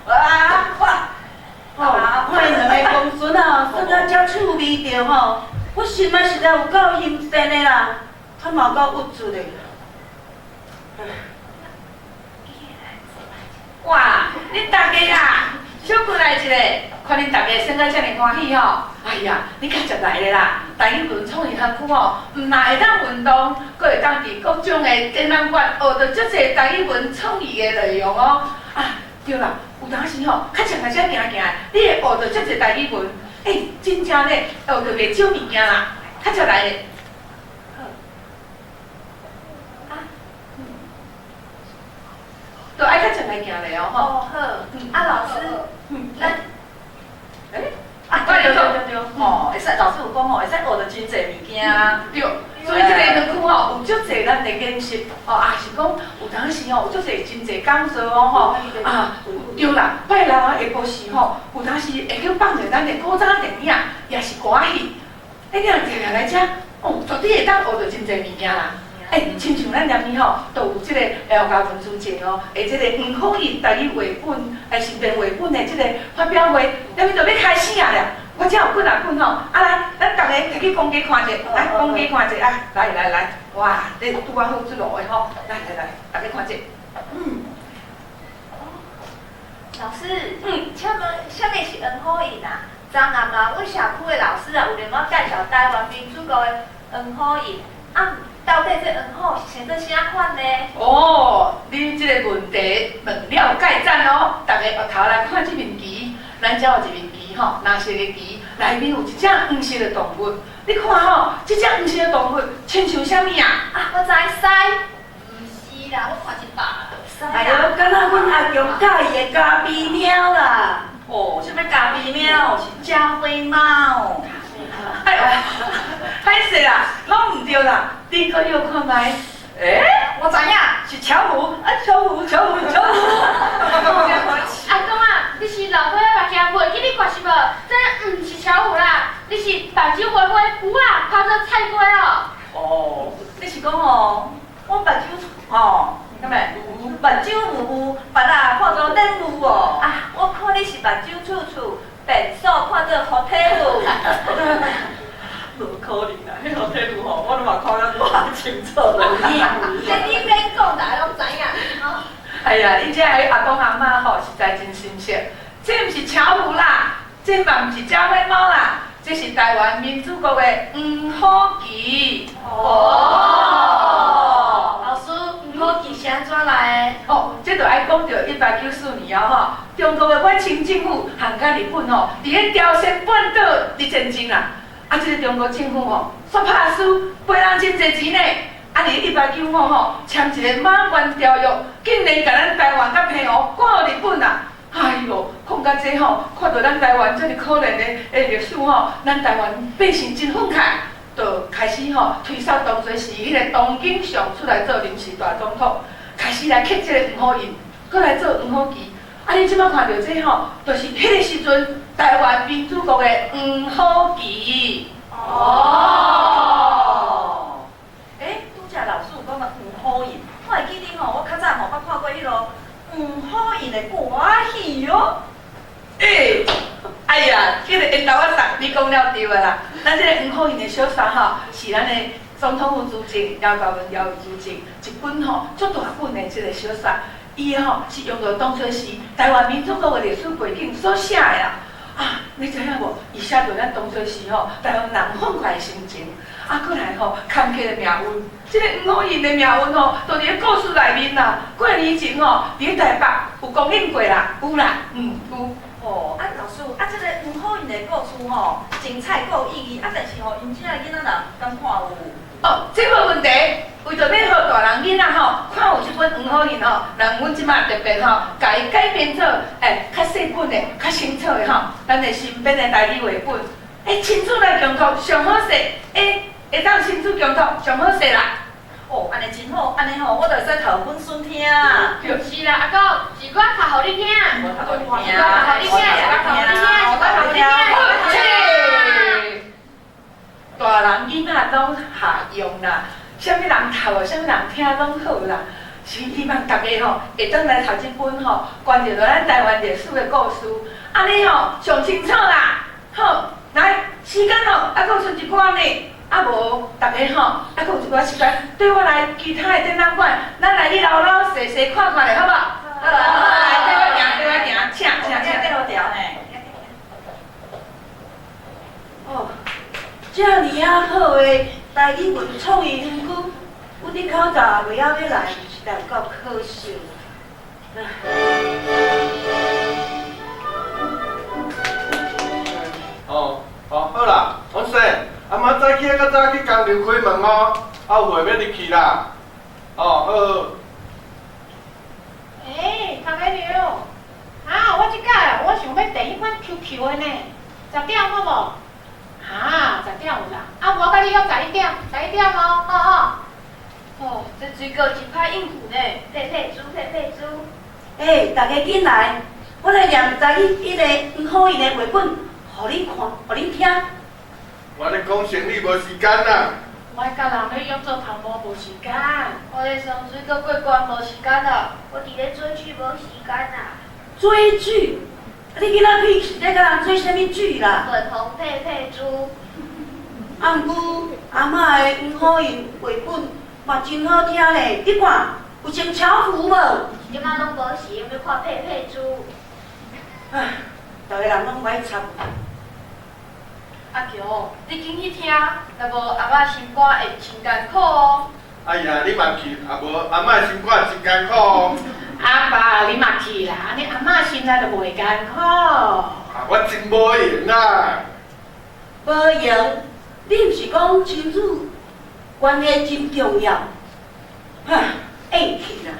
哇哇！哦，看𪜶两个公孙啊，耍甲遮趣味著吼，我心啊实在有够心酸的啦，他嘛有够郁卒的。哇，恁大家啊，小过来一下，看恁大家耍甲遮尔欢喜吼！哎呀，你较捷来的啦！台语文创意园区吼，毋但会当运动，阁会当伫各种的展览馆学著足济台语文创意的内容哦。啊，对啦，有当时吼，较捷来遮行行，你会学著足济台语文，欸，真正咧学著袂少物件啦，较捷来的。都爱较捷来行咧哦，吼。哦，好。啊，老师，咱，欸，啊，对对对对，吼，会使老师有讲吼，会使学著真济物件啊。对，所以这个园区吼，有足济咱的研习，吼，也是讲有当时吼，有足济真济讲座哦，吼，啊，对啦，拜六啊下晡时吼，有当时会去放者咱的古早电影，也是歌戏，你若定定来遮，哦，绝对会当学著真济物件啦。欸，亲像咱连面吼，都有这个姚嘉文主政哦，的这个黄虎印台语绘本，新编绘本的这个发表会，连面就欲开始啊啦。我遮有几若本吼，啊来，咱逐个摕去公家看者，来公家看者啊，来来来，哇，这拄仔好出炉的吼，来来来，逐家看者。嗯。老师，请问啥物是黄虎印啊？昨暗啊，阮社区的老师啊，有连我介绍台湾民主国的黄虎印，啊，到底这黄虎是生做啥款呢？哦，恁这个问题问了盖赞哦！逐家额头来看这面旗，咱遮有一面旗吼，蓝色的旗，内面有一只黄色的动物。你看吼，这只黄色的动物亲像啥物啊？啊，我知狮。毋是啦，我看一百。哎哟，敢若阮阿强佮意的咖啡猫啦。哦，啥物咖啡猫？是加菲猫。哎呦，歹势啦，拢毋对啦，恁阁约看觅。欸，我知影，是巧虎，啊，巧虎，巧虎，巧虎。阿公啊，你是老岁仔目镜袂记你看是无？这毋是巧虎啦，你是目睭花花，牛仔拍做菜瓜哦。哦，你是讲吼，我目睭吼，啥物？目睭雾雾，目仔看做冷雾哦。啊，我看你是目睭处处，变数看做好体雾。无可能啦，彼好体路吼，我拢嘛看得偌清楚啦。这你免讲，大家拢知影。哎呀，恁这个阿公阿嬷吼，实在真亲切。这毋是巧虎啦，这嘛毋是加菲猫啦，这是台湾民主国的黄虎旗。哦。就愛講著1894年哦吼，中國的滿清政府和佮日本吼，佇咧朝鮮半島佇戰爭啦。啊，這个中國政府吼，煞拍輸，賠人真濟錢呢。啊，佇1895吼，簽一个馬關條約，竟然共咱台灣佮澎湖割予日本啊！哎喲，講到這吼，看著咱台灣遮爾可憐的歷史吼，咱台灣百姓真憤慨，就開始吼推捒當初時彼個唐景崧出來做臨時大總統，開始來刻這个黃虎印，閣來做黃虎旗。啊，恁這擺看著這吼，就是彼个時陣台灣民主國的黃虎旗。哦。欸，拄才老師有講到黃虎印，我會記得吼，我較早吼捌看過彼囉黃虎印的歌仔戲哦。欸，哎呀，這个緣投仔送，你講了對的啦。咱這個黃虎印的小說吼，是咱的總統府資政姚嘉文姚資政一本吼足大本的這個小說，伊吼是用著當初時台灣民主國的歷史背景所寫的啦。啊，你知影無？伊寫著咱當初時吼台灣人憤慨的心情，啊，閣來吼坎坷的命運。這个黃虎印的命運吼，就佇咧故事內面啦。幾年前吼，佇咧台北有公映過啦，有啦，嗯，有。哦，啊，老師，啊，這个黃虎印的故事吼，精彩閣有意義，啊，但是吼，𪜶遮的囡仔人敢看有？哦，這無問題。為著欲予大人囡仔吼看有這本黃虎印吼，人阮這擺特別吼，共伊改編做較細本的、較清楚的吼，咱的新編的台語繪本，親子來共讀上好勢，會當親子共讀上好勢啦。哦，按呢真好，按呢吼，我就會使讀予阮孫聽。是啦，阿公，是我讀予你聽。我讀予你聽。是我讀予你聽，是我讀予你聽，是我讀予你聽。大人囡仔攏合用啦，啥物人讀，啥物人聽攏好啦。是希望大家吼會當來讀這本吼，關著咱台灣歷史的故事，按呢吼上清楚啦。好，來時間吼猶閣剩一寡呢，啊無逐家吼猶閣有一寡時間，綴我來其他的展覽館，咱來去摎摎踅踅看看咧，好無？好，來，綴我行，綴我行，請請請。綴好條嘿。哦，遮爾仔好的台語文創意園區，阮的口罩袂曉欲來，實在有夠可惜。唉。哦，哦，好啦，王生，阿媽早起較早去工廠開門哦，啊有會欲入去啦。哦，好好。欸，頭家娘，啊，我這擺我想欲訂彼款 QQ 的呢，10點好無？啊，10點有啦，啊，無我共你約11點，11點哦，好好。哦，這水果真歹應付呢，佩佩豬，佩佩豬。欸，大家緊來，我來念台語彼个黃虎印的繪本，予恁看，予恁聽。我咧講生理無時間啦。我共人咧約做頭毛無時間。我咧送水果過關無時間啦。我佇咧追劇無時間啦。追劇？你囡仔屁是咧共人追啥物劇啦？粉紅佩佩豬。啊，毋過阿嬤的黃虎印繪本嘛真好聽咧，你看有穿喬服無？這擺攏無時間欲看佩佩豬。唉，逐个人攏歹插。阿強，你緊去聽，若無阿嬤心肝會真艱苦哦。哎呀，你嘛去，啊無阿嬤心肝真艱苦哦。阿爸，你嘛去啦，按呢阿嬤心內就袂艱苦。啊，我真無閒啦。無閒，你毋是講親子關係真重要？哈，會去啦。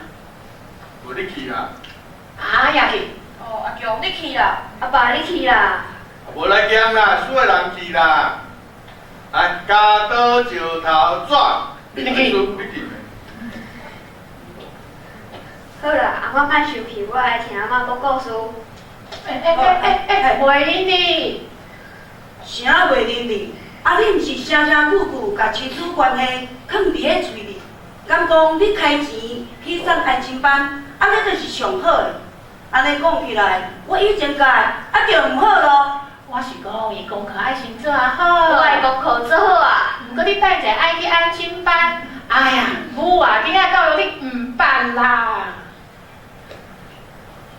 無你去啦。啊也去。哦，阿強你去啦，阿爸你去啦。無來驚啦，輸的人去啦。來，鉸刀石頭紙，你去，你去。好啦，阿嬤莫生氣，我來聽阿嬤講故事。欸欸欸欸，袂忍哩。啥袂忍哩？啊，你毋是聲聲句句共親子關係囥佇咧喙裡，敢講你開錢去送安親班，按呢就是上好的。按呢講起來，我以前教的啊就毋好囉。我是講，伊功課愛先做啊好。我的功課做好啊。毋過你等者愛去安親班，哎呀，母啊，囡仔教育你毋捌啦。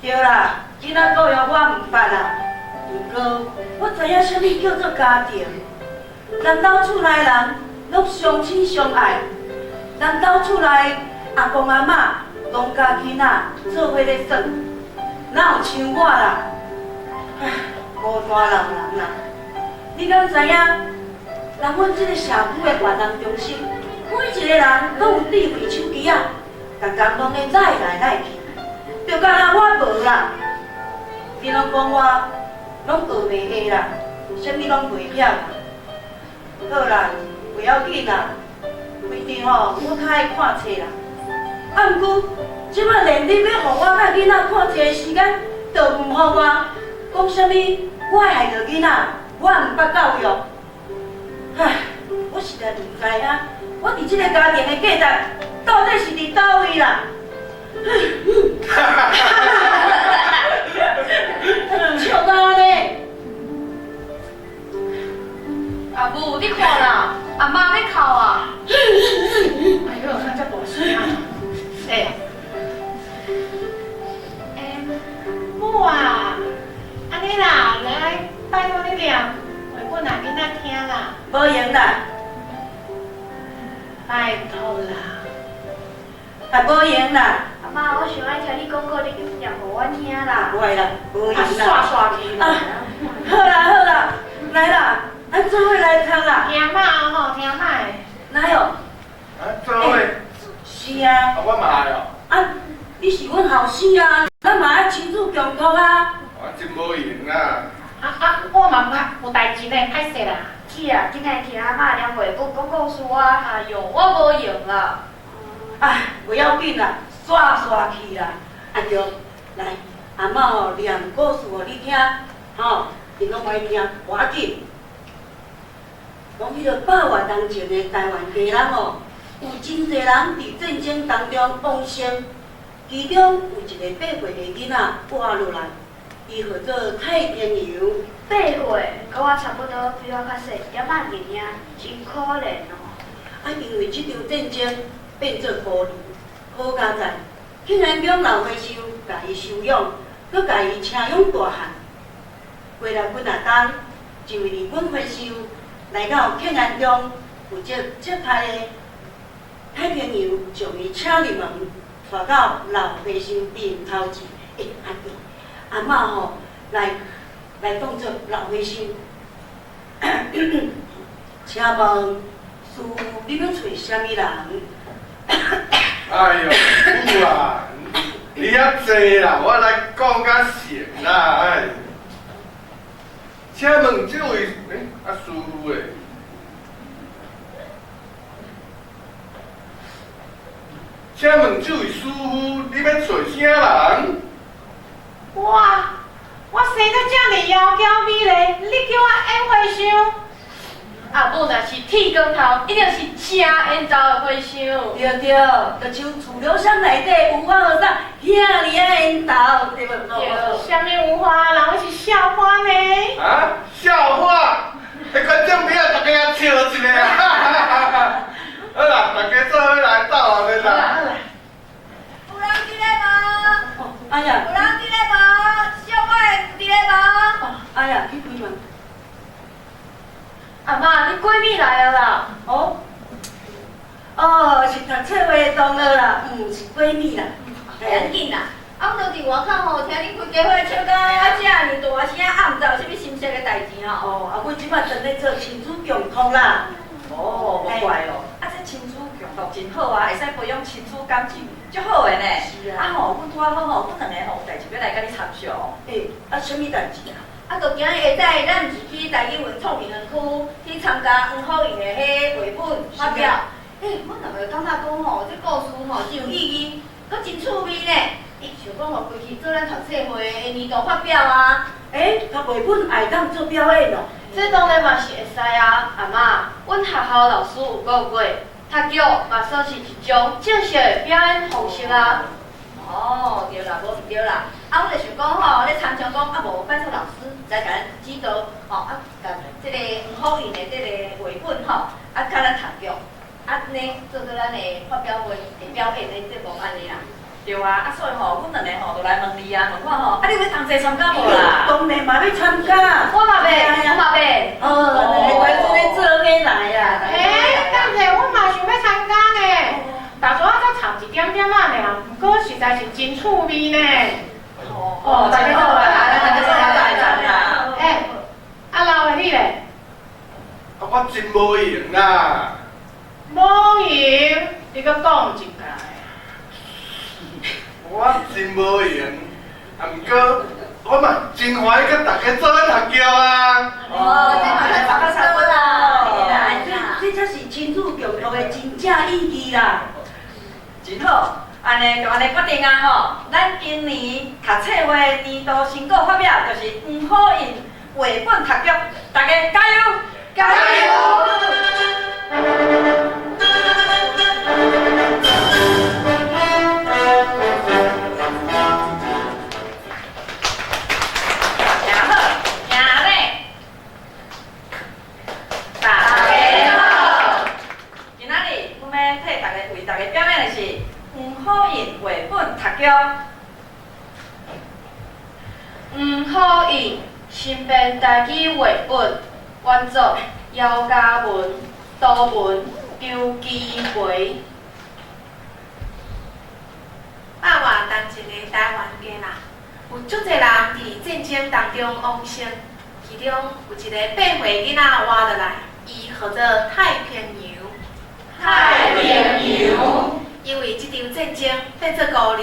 對啦，囡仔教育我毋捌啦。毋過我知影啥物叫做家庭。咱兜厝內人攏相親相愛，咱兜厝內阿公阿嬤拢佮囡仔做伙咧耍，哪有像我啦？唉，孤单老人啦。你敢知影？人阮这个社区的活动中心，每一个人拢有智慧手机仔，逐工拢咧载来载去，就敢若我无啦。恁拢讲我拢学袂会啦，啥物拢袂晓啦。好啦，袂要紧啦，规定吼，我较爱看册啦。啊，毋过这摆连你欲予我佮囡仔看册的时间，都毋予我。讲啥物？我害著囡仔，我毋捌教育。唉，我实在毋知影，我伫这个家庭的价值到底是伫佗位啦？哈哈哈哈！笑到按呢？阿母，你看啦，阿嬷咧哭啊！哎哟，哪遮大声啊！欸，欸，母啊，按呢啦，来拜托你念绘本予囡仔听啦。无闲啦。拜托啦。啊，无闲啦。阿嬷，我想爱听你讲故事，你念予阮听啦。无爱啦，无闲啦。煞煞去啦。好啦好啦，来啦，咱做伙来读啦。听嬷吼，听嬷的。来哦。啊，做伙。是啊。啊，我嘛爱哦。啊，你是阮后生啊，咱嘛爱亲子共读啊。我真无闲啦。啊，我嘛毋有代志呢，歹势啦。是啊，紧来听阿嬷念绘本讲故事啊。哎哟，我无闲啦。哎，袂要紧啦，煞煞去啦。啊对，来，阿嬷吼念故事予你听，吼，恁拢爱听，无要紧。讲彼个百外冬前的台湾家人吼，有真济人伫战争当中往生，其中有一个8岁的囡仔活落来，伊号做太平洋。8岁，佮我差不多，比我较细一点仔尔，真可怜哦。啊，因为这场战争变做孤儿，好佳哉，庆安宫老和尚共伊收养，阁共伊请养大汉。过了几若冬，一位日本和尚来到庆安宫，负责接待的太平洋将伊请入门，带到老和尚面头前。欸，阿弟，阿嬷吼，来当做老和尚。请问师父，你欲揣啥物人？哎哟，母啊，你遐济啦，我来讲较成啦，哎。请问这位，欸，啊师父咧？请问这位师父，你欲揣啥人？我生得遮尔窈窕美丽，你叫我演和尚？阿母若是剃光头，一定是真缘投的和尚。对对，就像楚留香内底有花和尚遐尔仔缘投，对无？对，啥物有花？人是笑话呢。啊，笑话！彼观众朋友大家也笑一下啊！好啦，大家做伙来斗下面啦。有人伫咧无？哎呀！有人伫咧无？小我的有伫咧无？哎呀，去开门。阿嬷，你闺蜜来啊啦？哦，哦，是读册的同学啦，毋是闺蜜啦。袂要紧啦，啊，阮就伫外口吼，听恁规家伙笑甲遮尔大声，啊，毋知有啥物心事的代志吼。哦，啊，阮这摆正咧做亲子共读啦。哦，无怪哦，啊，这亲子共读真好啊，会使培养亲子感情，足好的呢。是啊。啊吼，阮拄仔好吼，阮两个吼有代志欲来佮你参详。欸，啊，啥物代志啊？啊，就今日下早，咱毋是去台语文创园区去参加黄虎印的彼绘本发表。欸，阮两个感觉讲吼，这故事吼真有意义，阁真趣味呢。欸，想讲予规去做咱读册会的年度发表啊。欸，读绘本也会当做表演哦。这当然嘛是会使啊，阿嬷，阮学校老师有讲过，读剧嘛算是一种正式的表演方式啊。哦，对啦，无毋对啦。啊，阮就想讲吼，咧参详讲，啊无拜托老师来共咱指导，吼，啊，共这个黄虎印的这个绘本吼，啊，教咱读剧，啊，按呢做做咱的发表会的表演的节目按呢啦。对啊，啊所以吼，阮两个吼就来问你啊，问看吼，啊你有欲同齐参加无啦？当然嘛欲参加。我嘛袂，我嘛袂。哦，两个关做咧做伙来啊。欸，等下，我嘛想欲参加呢。大多仔才差一点点仔尔，毋过是在是真趣味呢。哦，大家好啦，大家好啦。欸，啊老的你咧？啊，我真無閒啦。無閒，你閣講一擺。我真無閒，啊，毋過我嘛真歡喜佮大家做伙讀劇啊！哦，這嘛差不多啦。這才是親子共讀的真正意義啦。真好，按呢就按呢決定啊吼！咱今年讀冊會年度成果發表就是黃虎印繪本讀劇，大家加油！加油！黄虎印新编台语绘本，原作姚嘉文，图文张基培。百外当一个台湾家人，有足濟人佇戰爭當中往生，其中有一個8歲囡仔活落來，伊號做太平洋。太平洋。因為這場戰爭變做孤兒，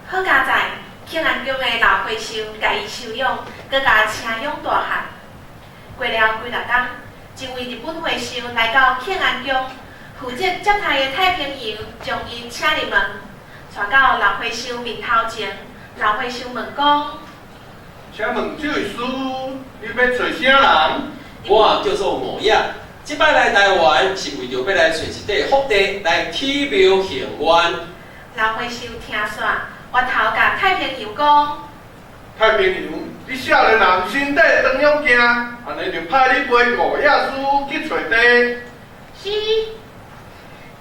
好佳哉，慶安宮的老和尚共伊收養，閣共請養大漢。過了幾若工，一位日本和尚來到慶安宮，負責接待的太平洋將𪜶請入門，帶到老和尚面頭前。老和尚問講：請問這位師傅，你欲揣啥人？我叫做吳野。這擺來台灣是為著欲來揣一塊福地來起廟行願。老和尚聽煞，回頭共太平洋講：太平洋，你少年人身體長勇健，按呢就派你陪吳野師傅去揣地。是。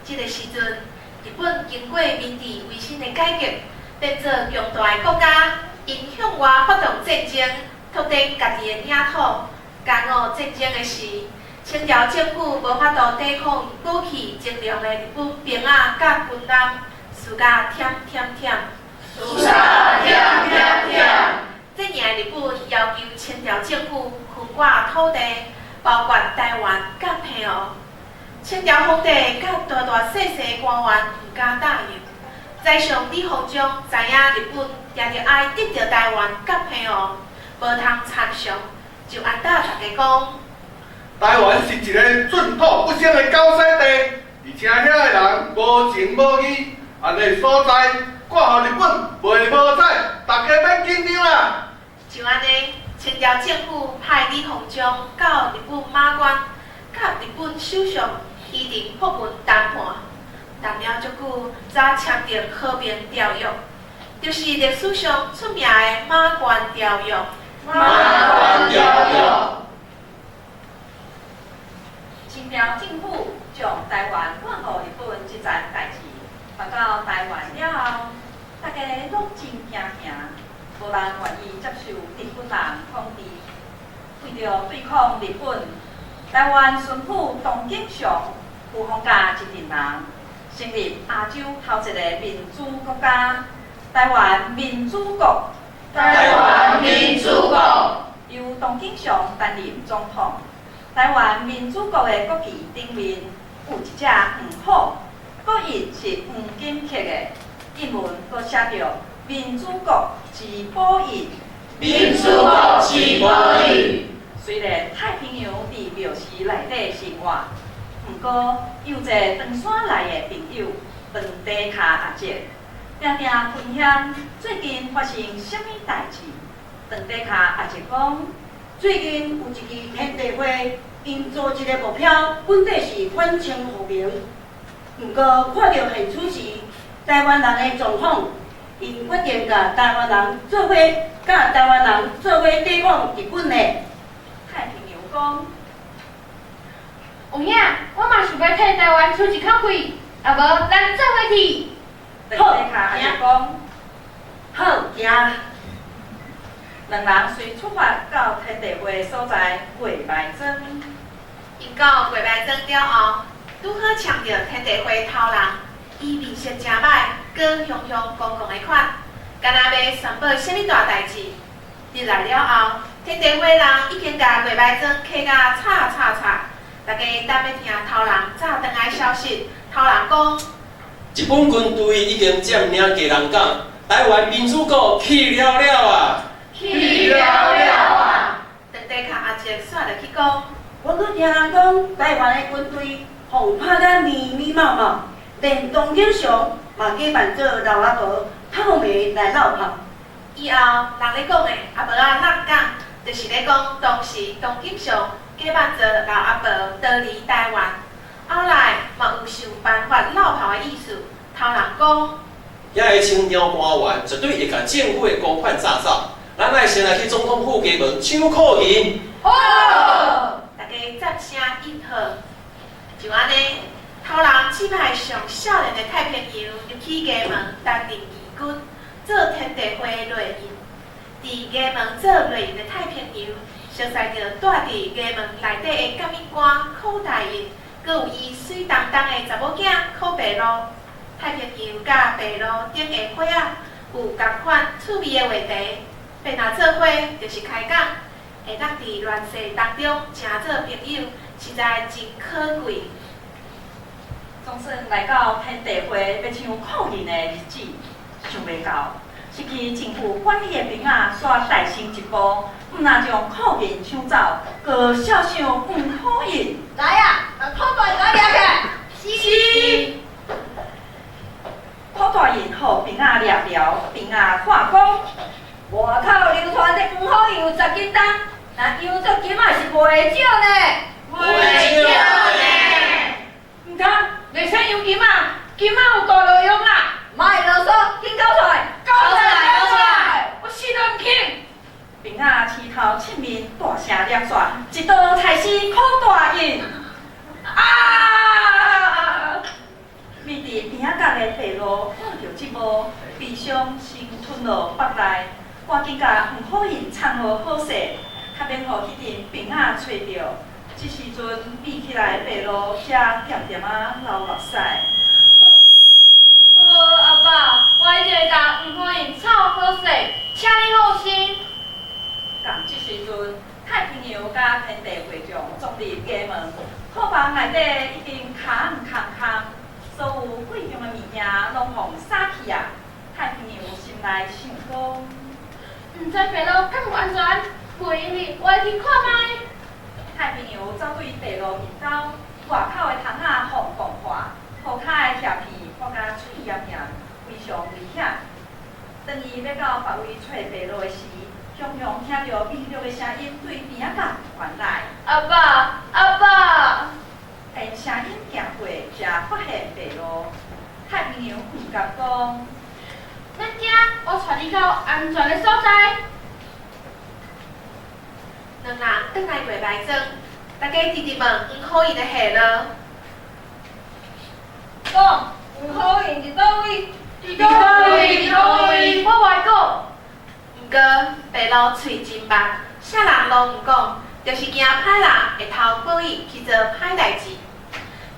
這个時陣，日本經過明治維新的改革，變做強大的國家，𪜶向外發動戰爭，拓展家己的領土。甲午戰爭的時，清朝政府無法度抵抗武器精良的日本兵仔佮軍艦，輸甲忝忝忝。輸甲忝忝忝。這贏日本要求清朝政府分割土地，包括台灣佮澎湖。清朝皇帝佮大大細細官員毋敢答應。宰相李鴻章知影日本定著愛得著台灣佮澎湖，無通參詳，就按搭大家講。台灣是一个寸土不生的狗屎地，而且遐的人無情無義，按呢所在割予日本袂無彩，大家免緊張啦。就按呢，清朝政府派李鴻章到日本馬關，佮日本首相伊藤博文談判，談了足久，才簽訂和平條約，就是歷史上出名的馬關條約。馬關條約。清朝政府將台灣割予日本這層代誌傳到台灣了後，大家攏真驚驚，無人願意接受日本人統治。為著對抗日本，台灣巡撫唐景崧有放假一陣人，成立亞洲頭一個民主國家——台灣民主國。台灣民主國由唐景崧擔任總統。台灣民主國的國旗頂面有一隻黃虎，國印是黃金刻的，印文閣寫著“民主國之寶印”。民主國之寶印。雖然太平洋佇廟市內底生活，毋過有一個唐山來的朋友長短跤阿叔，定定分享最近發生啥物代誌。長短跤阿叔講。最近有一支天地會，𪜶做一個目標，本底是反清復明。毋過看著現此時台灣人的狀況，𪜶決定共台灣人做伙，佮台灣人做伙對抗日本的。太平洋講，有影，我嘛想欲替台灣出一口氣，啊無咱做伙去。好，行。好，行。兩人隨出發到天地會所在月眉莊。𪜶到月眉莊了後，拄好撞著天地會頭人，伊面色誠歹，閣閣雄雄公公的款，敢若欲宣布啥物大代誌。入來了後，天地會人已經共月牌庄磕甲吵吵吵，大家等欲聽頭人早轉來消息。頭人講，日本軍隊已經佔領基隆港，台灣民主國去了了啊！去了了啊！長地跤阿叔煞落去講，我閣聽人講，台灣的軍隊予拍甲密密麻麻，連唐景崧嘛假扮做老阿婆透暝來落炮。以後人咧講的阿婆仔落港，就是咧講當時唐景崧假扮做老阿婆逃離台灣，後來嘛有想辦法落炮的意思。頭人講，遐个清朝官員絕對會共政府的公款詐走，咱愛先來去總統府衙門搶庫銀。好，大家掌聲應好。就按呢，頭人指派上少年的太平洋入去衙門擔任義軍，做天地會內應。佇衙門做內應的太平洋，熟似著住佇衙門內底的監獄官柯大印，閣有伊媠當當的查某囝柯白露。太平洋佮白鷺頂的伙仔有仝款趣味的話題，便若做伙就是開講，會當佇亂世當中成做朋友，實在真可貴。總算來到天地會欲搶庫銀的日子，想袂到，失去政府管理的兵仔煞大勝一步，毋但將庫銀搶走，閣笑傷黃虎印。來啊，把苦大印共掠起來。是。苦大印予兵仔掠牢，兵仔看講，外口流傳這黃虎印有10斤重，若當做金仔是袂少呢。袂少呢。毋通，袂使用金仔，金仔有大路用啦。莫囉嗦，緊交出來！交出來，交出來！我死都毋肯。兵仔刺頭刺面，大聲掠煞，一刀裁死苦大印。啊！面佇邊仔角的白鷺看著這幕，悲傷先吞落腹內，趕緊共黃虎印藏好好勢，較免予彼陣兵仔揣著。這時陣覕起來的白鷺才恬恬仔流目屎。好，阿爸，我一定會共黃虎印湊好勢，請你放心。仝這時陣，太平洋佮天地會將撞入衙門，庫房內底已經空空空，所有貴重的物件攏予灑去啊！太平洋心內想講，毋知白鷺敢有安全？袂用得，我愛去看覓。太平洋走對白鷺𪜶兜，外口的窗仔予撞破，塗跤的瓦片破甲碎炎炎，非常危險。當伊欲到別位揣白鷺的時，雄雄聽著微弱的聲音對邊仔角傳來。阿爸，阿爸！因聲音行過，才發現白鷺。太平洋毋甘講，免驚，我帶你到安全的所在。兩人轉來月牌庄，大家直直問黃虎印的下落。講，黃虎印佇佗位？佇佗位？佇佗位？我無愛講。毋過白鷺喙真密，啥人攏毋講，就是驚歹人會偷寶印去做歹代誌。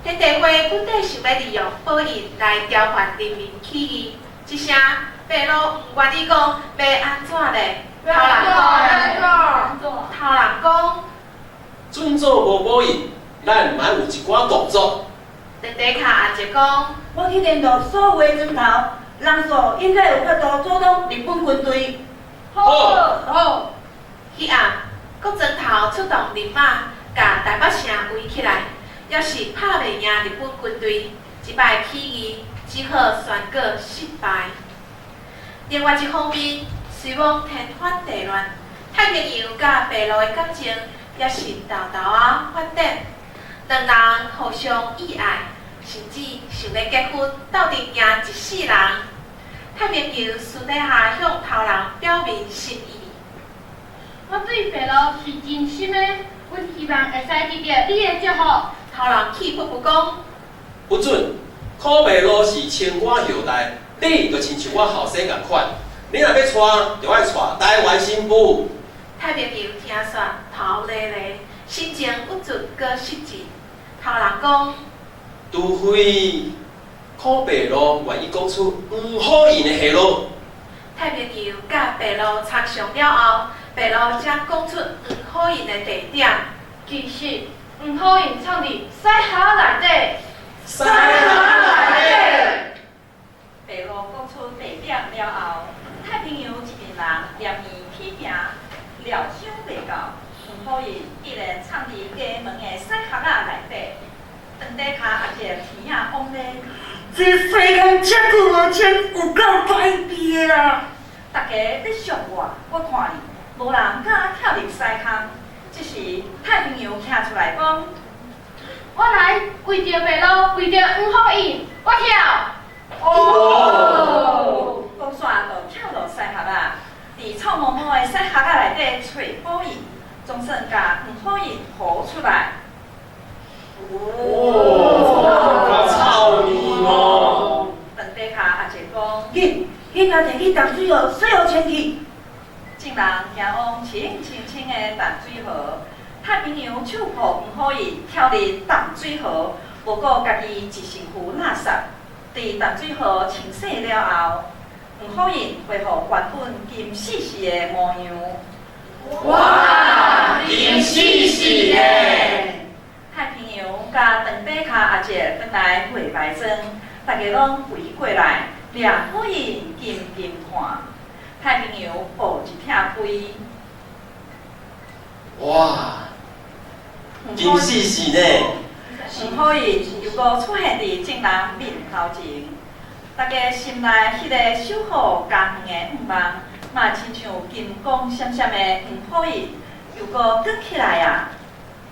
天地會本底想欲利用寶印來調反人民起義，這聲白鷺毋願意講，欲按怎咧？頭人講，頭人講，準做無寶印，咱嘛有一寡動作。長地跤阿叔講，我去聯絡所有的庄頭，人數應該有法度阻擋日本軍隊。好，好。彼暗，各莊頭出動人馬，共台北城圍起來，抑是拍袂贏日本軍隊，這擺起義只好宣告失敗。另外一方面，雖罔天翻地亂，太平洋佮白鷺的感情也是沓沓仔發展，兩人互相意愛，甚至想欲結婚，鬥陣行一世人。太平洋私底下向頭人表明心意。我對白鷺是真心的，阮希望會使得著你的祝福。頭人氣噗噗講：不准，苦白鷺是清官後代，你就親像我後生仝款。你若欲娶，就愛娶台灣新婦。太平洋聽煞頭咧咧，心情鬱卒閣失志。頭人講：除非可白鷺愿意讲出黄虎印的下落。太平洋佮白鹭参详了后，白鹭才讲出黄虎印的地点。其实，黄虎印藏伫屎盒内底。屎盒内底。白鹭讲出地点了后，太平洋一边人连绵起行，料想袂到，黄虎印竟然藏伫家门的屎壳仔内底。长底跤阿捷耳仔往咧，这世间遮久无穿，有够歹变的啦！大家咧笑我，我看伊，无人敢跳入屎空。这时，太平洋站出来讲：我来，为著白鹭，为著黄虎印，我跳。哦，讲煞就跳落屎盒仔，伫臭毛毛的屎盒仔内底揣宝印，总算共黄虎印扶出来。哇，臭味哦！长底跤阿捷讲：去，去共提去淡水河洗予清气。众人行往清清清的淡水河，太平洋手抱黄虎印跳入淡水河，无顾家己一身躯垃圾。伫淡水河清洗了后，黄虎印恢复原本金丝丝的模样。哇，金丝丝的！太平洋佮长底跤阿捷转来月眉庄，大家拢围过来，掠虎印紧紧看。太平洋抱一疼飞。哇，金丝丝呢！黄虎印又阁出现伫众人面头前，大家心内彼个守护家园的愿望，嘛亲像金光闪闪的黄虎印，又阁卷起来啊！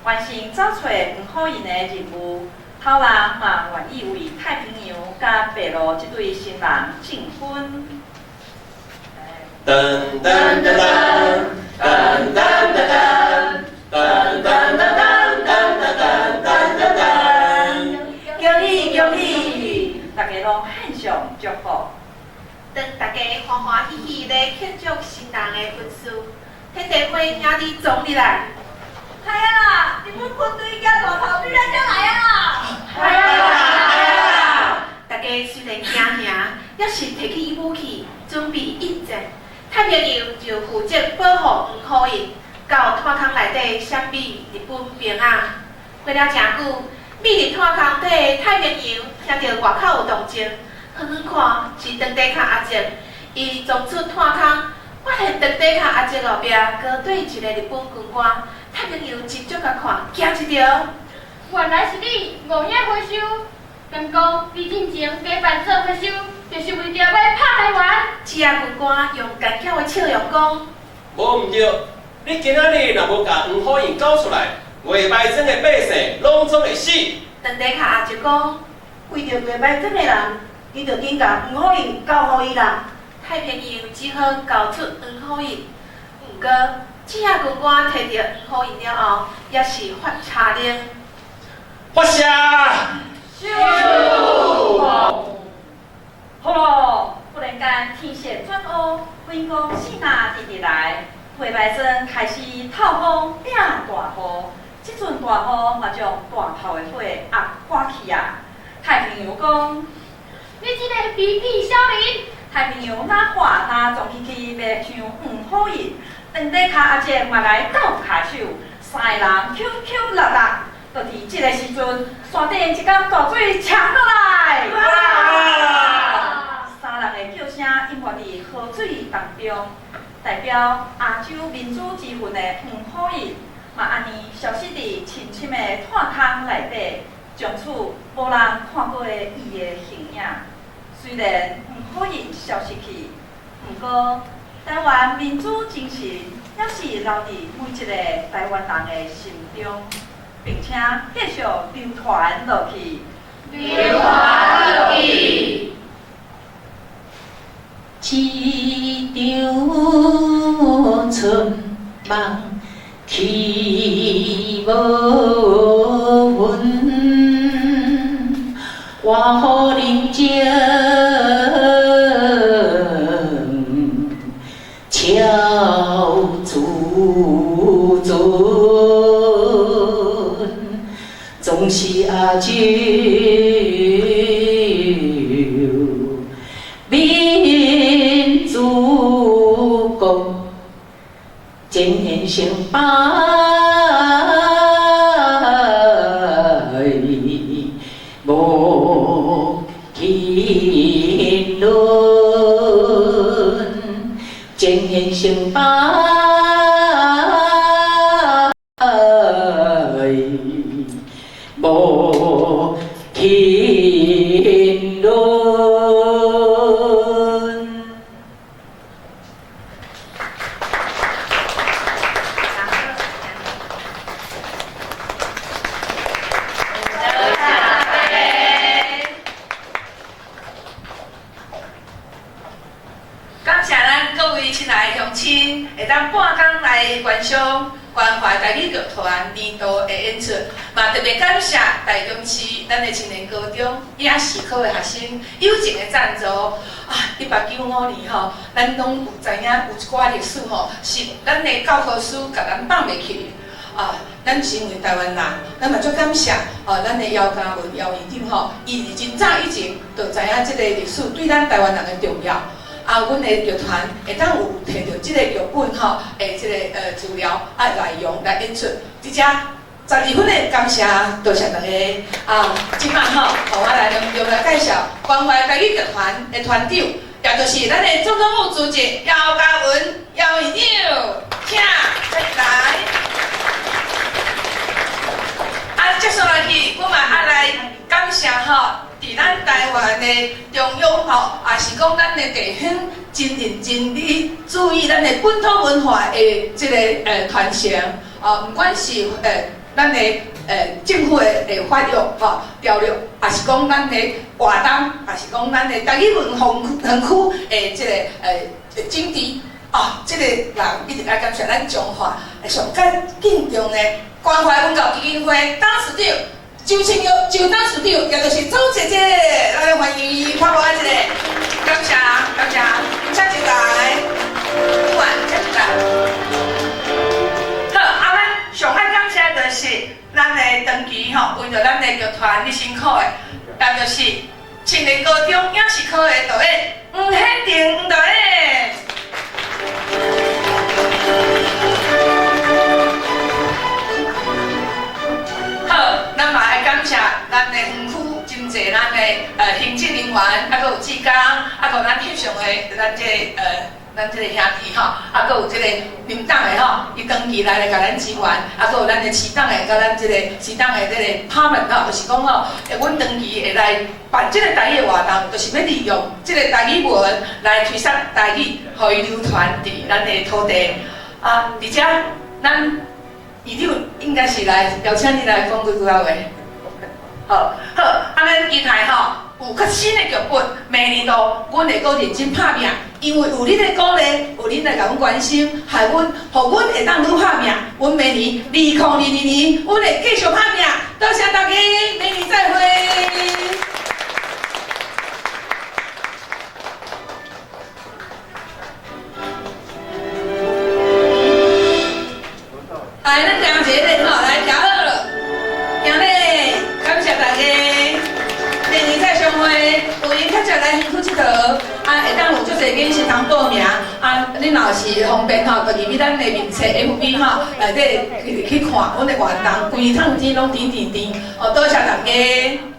完成找揣黄虎印的任务，头人嘛愿意为太平洋佮白鹭这对新人证婚。噔噔噔噔噔噔噔噔噔噔噔噔噔噔噔。恭喜恭喜！大家拢献上祝福。当大家欢欢喜喜咧庆祝新人的婚事，天地会兄弟总入来。系啊啦，日本军队加大炮对咱遮来啊啦！系啊啦，大家虽然惊吓，犹是提起武器，准备应战。太平洋就负责保护黄虎印，到炭空内底闪避日本兵仔。过了诚久，秘伫炭空底的太平洋听著外口有动静，远远看是长底跤阿捷，伊钻出炭空，发现长底跤阿捷后壁阁缀一个日本军官。太平洋真足共看，惊一跳。原来是你，五影和尚。敢讲你进前假扮做和尚，就是为著欲拍台湾？这个军官用奸巧的笑容讲：无毋对，你今仔日若无共黄虎印交出来，月眉庄的百姓拢总会死。长底跤阿捷讲：为著月眉庄的人，你著紧共黄虎印交予伊啦。太平洋只好交出黄虎印，毋过这个军官提著黄虎印了后，也是发查令。发射！好咯，忽然间天色转乌，云光四若直直来，月眉庄开始透风变大雨。这阵大雨嘛将大炮的火压赶去啊！太平洋讲：你这个卑鄙小人！太平洋哪喊哪撞去去，欲像黄虎印，长底跤阿捷嘛来斗跤手，三个人扣扣落落。就伫这个时阵，山顶一江大水冲落来，三人的叫声隐没伫河水当中，代表亚洲民主之魂的黄虎印，嘛按呢消失伫深深的炭空内底，从此无人看过伊的形影。虽然黄虎印消失去，毋过台湾民主精神犹是留伫每一个台湾人的心中，并且继续流传落去。流传落去。一场春梦去无魂，我予人情悄自尊，总是阿酒。成败，无停顿，前言成败，无停顿。感谢咱各位亲爱的乡亲，会当半工来观赏关怀台语剧团年度的演出，嘛特别感谢台中市咱的青年高中影视科的学生友情的赞助。啊，195年吼，咱拢有知影有一寡历史吼，是咱的教科书共咱放袂去。啊，咱身为台湾人，咱嘛足感谢哦，咱的姚嘉文姚院长吼，伊真早以前就知影这个历史对咱台湾人的重要。啊，阮的剧团会当有摕著这个剧本吼，的这个资料啊内容来演出，伫遮12分的感谢，多谢大家。啊，这摆吼，予我来隆重来介绍关怀台语剧团的团长，也就是咱的总统府主席姚嘉文姚院长，请来。啊，接下来去，我嘛爱来感谢吼。伫咱台湾的中央吼，也是讲咱的地方，真认真伫注意咱的本土文化的这个传承，哦，毋管是咱的政府的法律吼条例，也是讲咱的活动，也是讲咱的台语文化园区的这个整治，哦，这个人一定爱感谢咱彰化上较敬重的关怀文教基金会董事长。周清玉，周董事长，也就是周姐姐，来欢迎伊，拍鼓一下，感谢感谢，请进来，好，请进来。好，啊，咱上爱感谢就是咱的长期吼，为著咱的剧团咧辛苦的，也就是青年高中影视科的导演黄显庭黄导演。好，咱嘛爱感谢咱的园区真济，咱的行政人员，啊，阁有志工，啊，阁有咱翕相的咱这个咱这个兄弟吼，啊，阁有这个林董的吼，伊长期来来共咱支援，啊，阁有咱的市长的，佮咱这个市长的这个拍门吼，就是讲吼，阮长期会来办这个台语的活动，就是欲利用这个台语文来推广台语，予伊流传伫咱的土地。啊，而且咱。院长应该是来邀请你来讲几句仔话。好，好，啊，咱期待吼有较新的剧本，明年度阮会阁认真拍拼，因为有恁的鼓励，有恁来共阮关心，害阮，予阮会当愈拍拼。阮明年2022年，阮会继续拍拼。多谢大家，明年再会。来，咱行一个吼，来徛好了。今日感谢大家，明年再相会。有闲较才来园区𨑨迌，啊，会当有足济囡仔通报名，啊，恁若是方便吼，就入去咱的面册 FB 吼内底去看阮的活动，规桶钱拢甜甜甜。哦，多谢大家。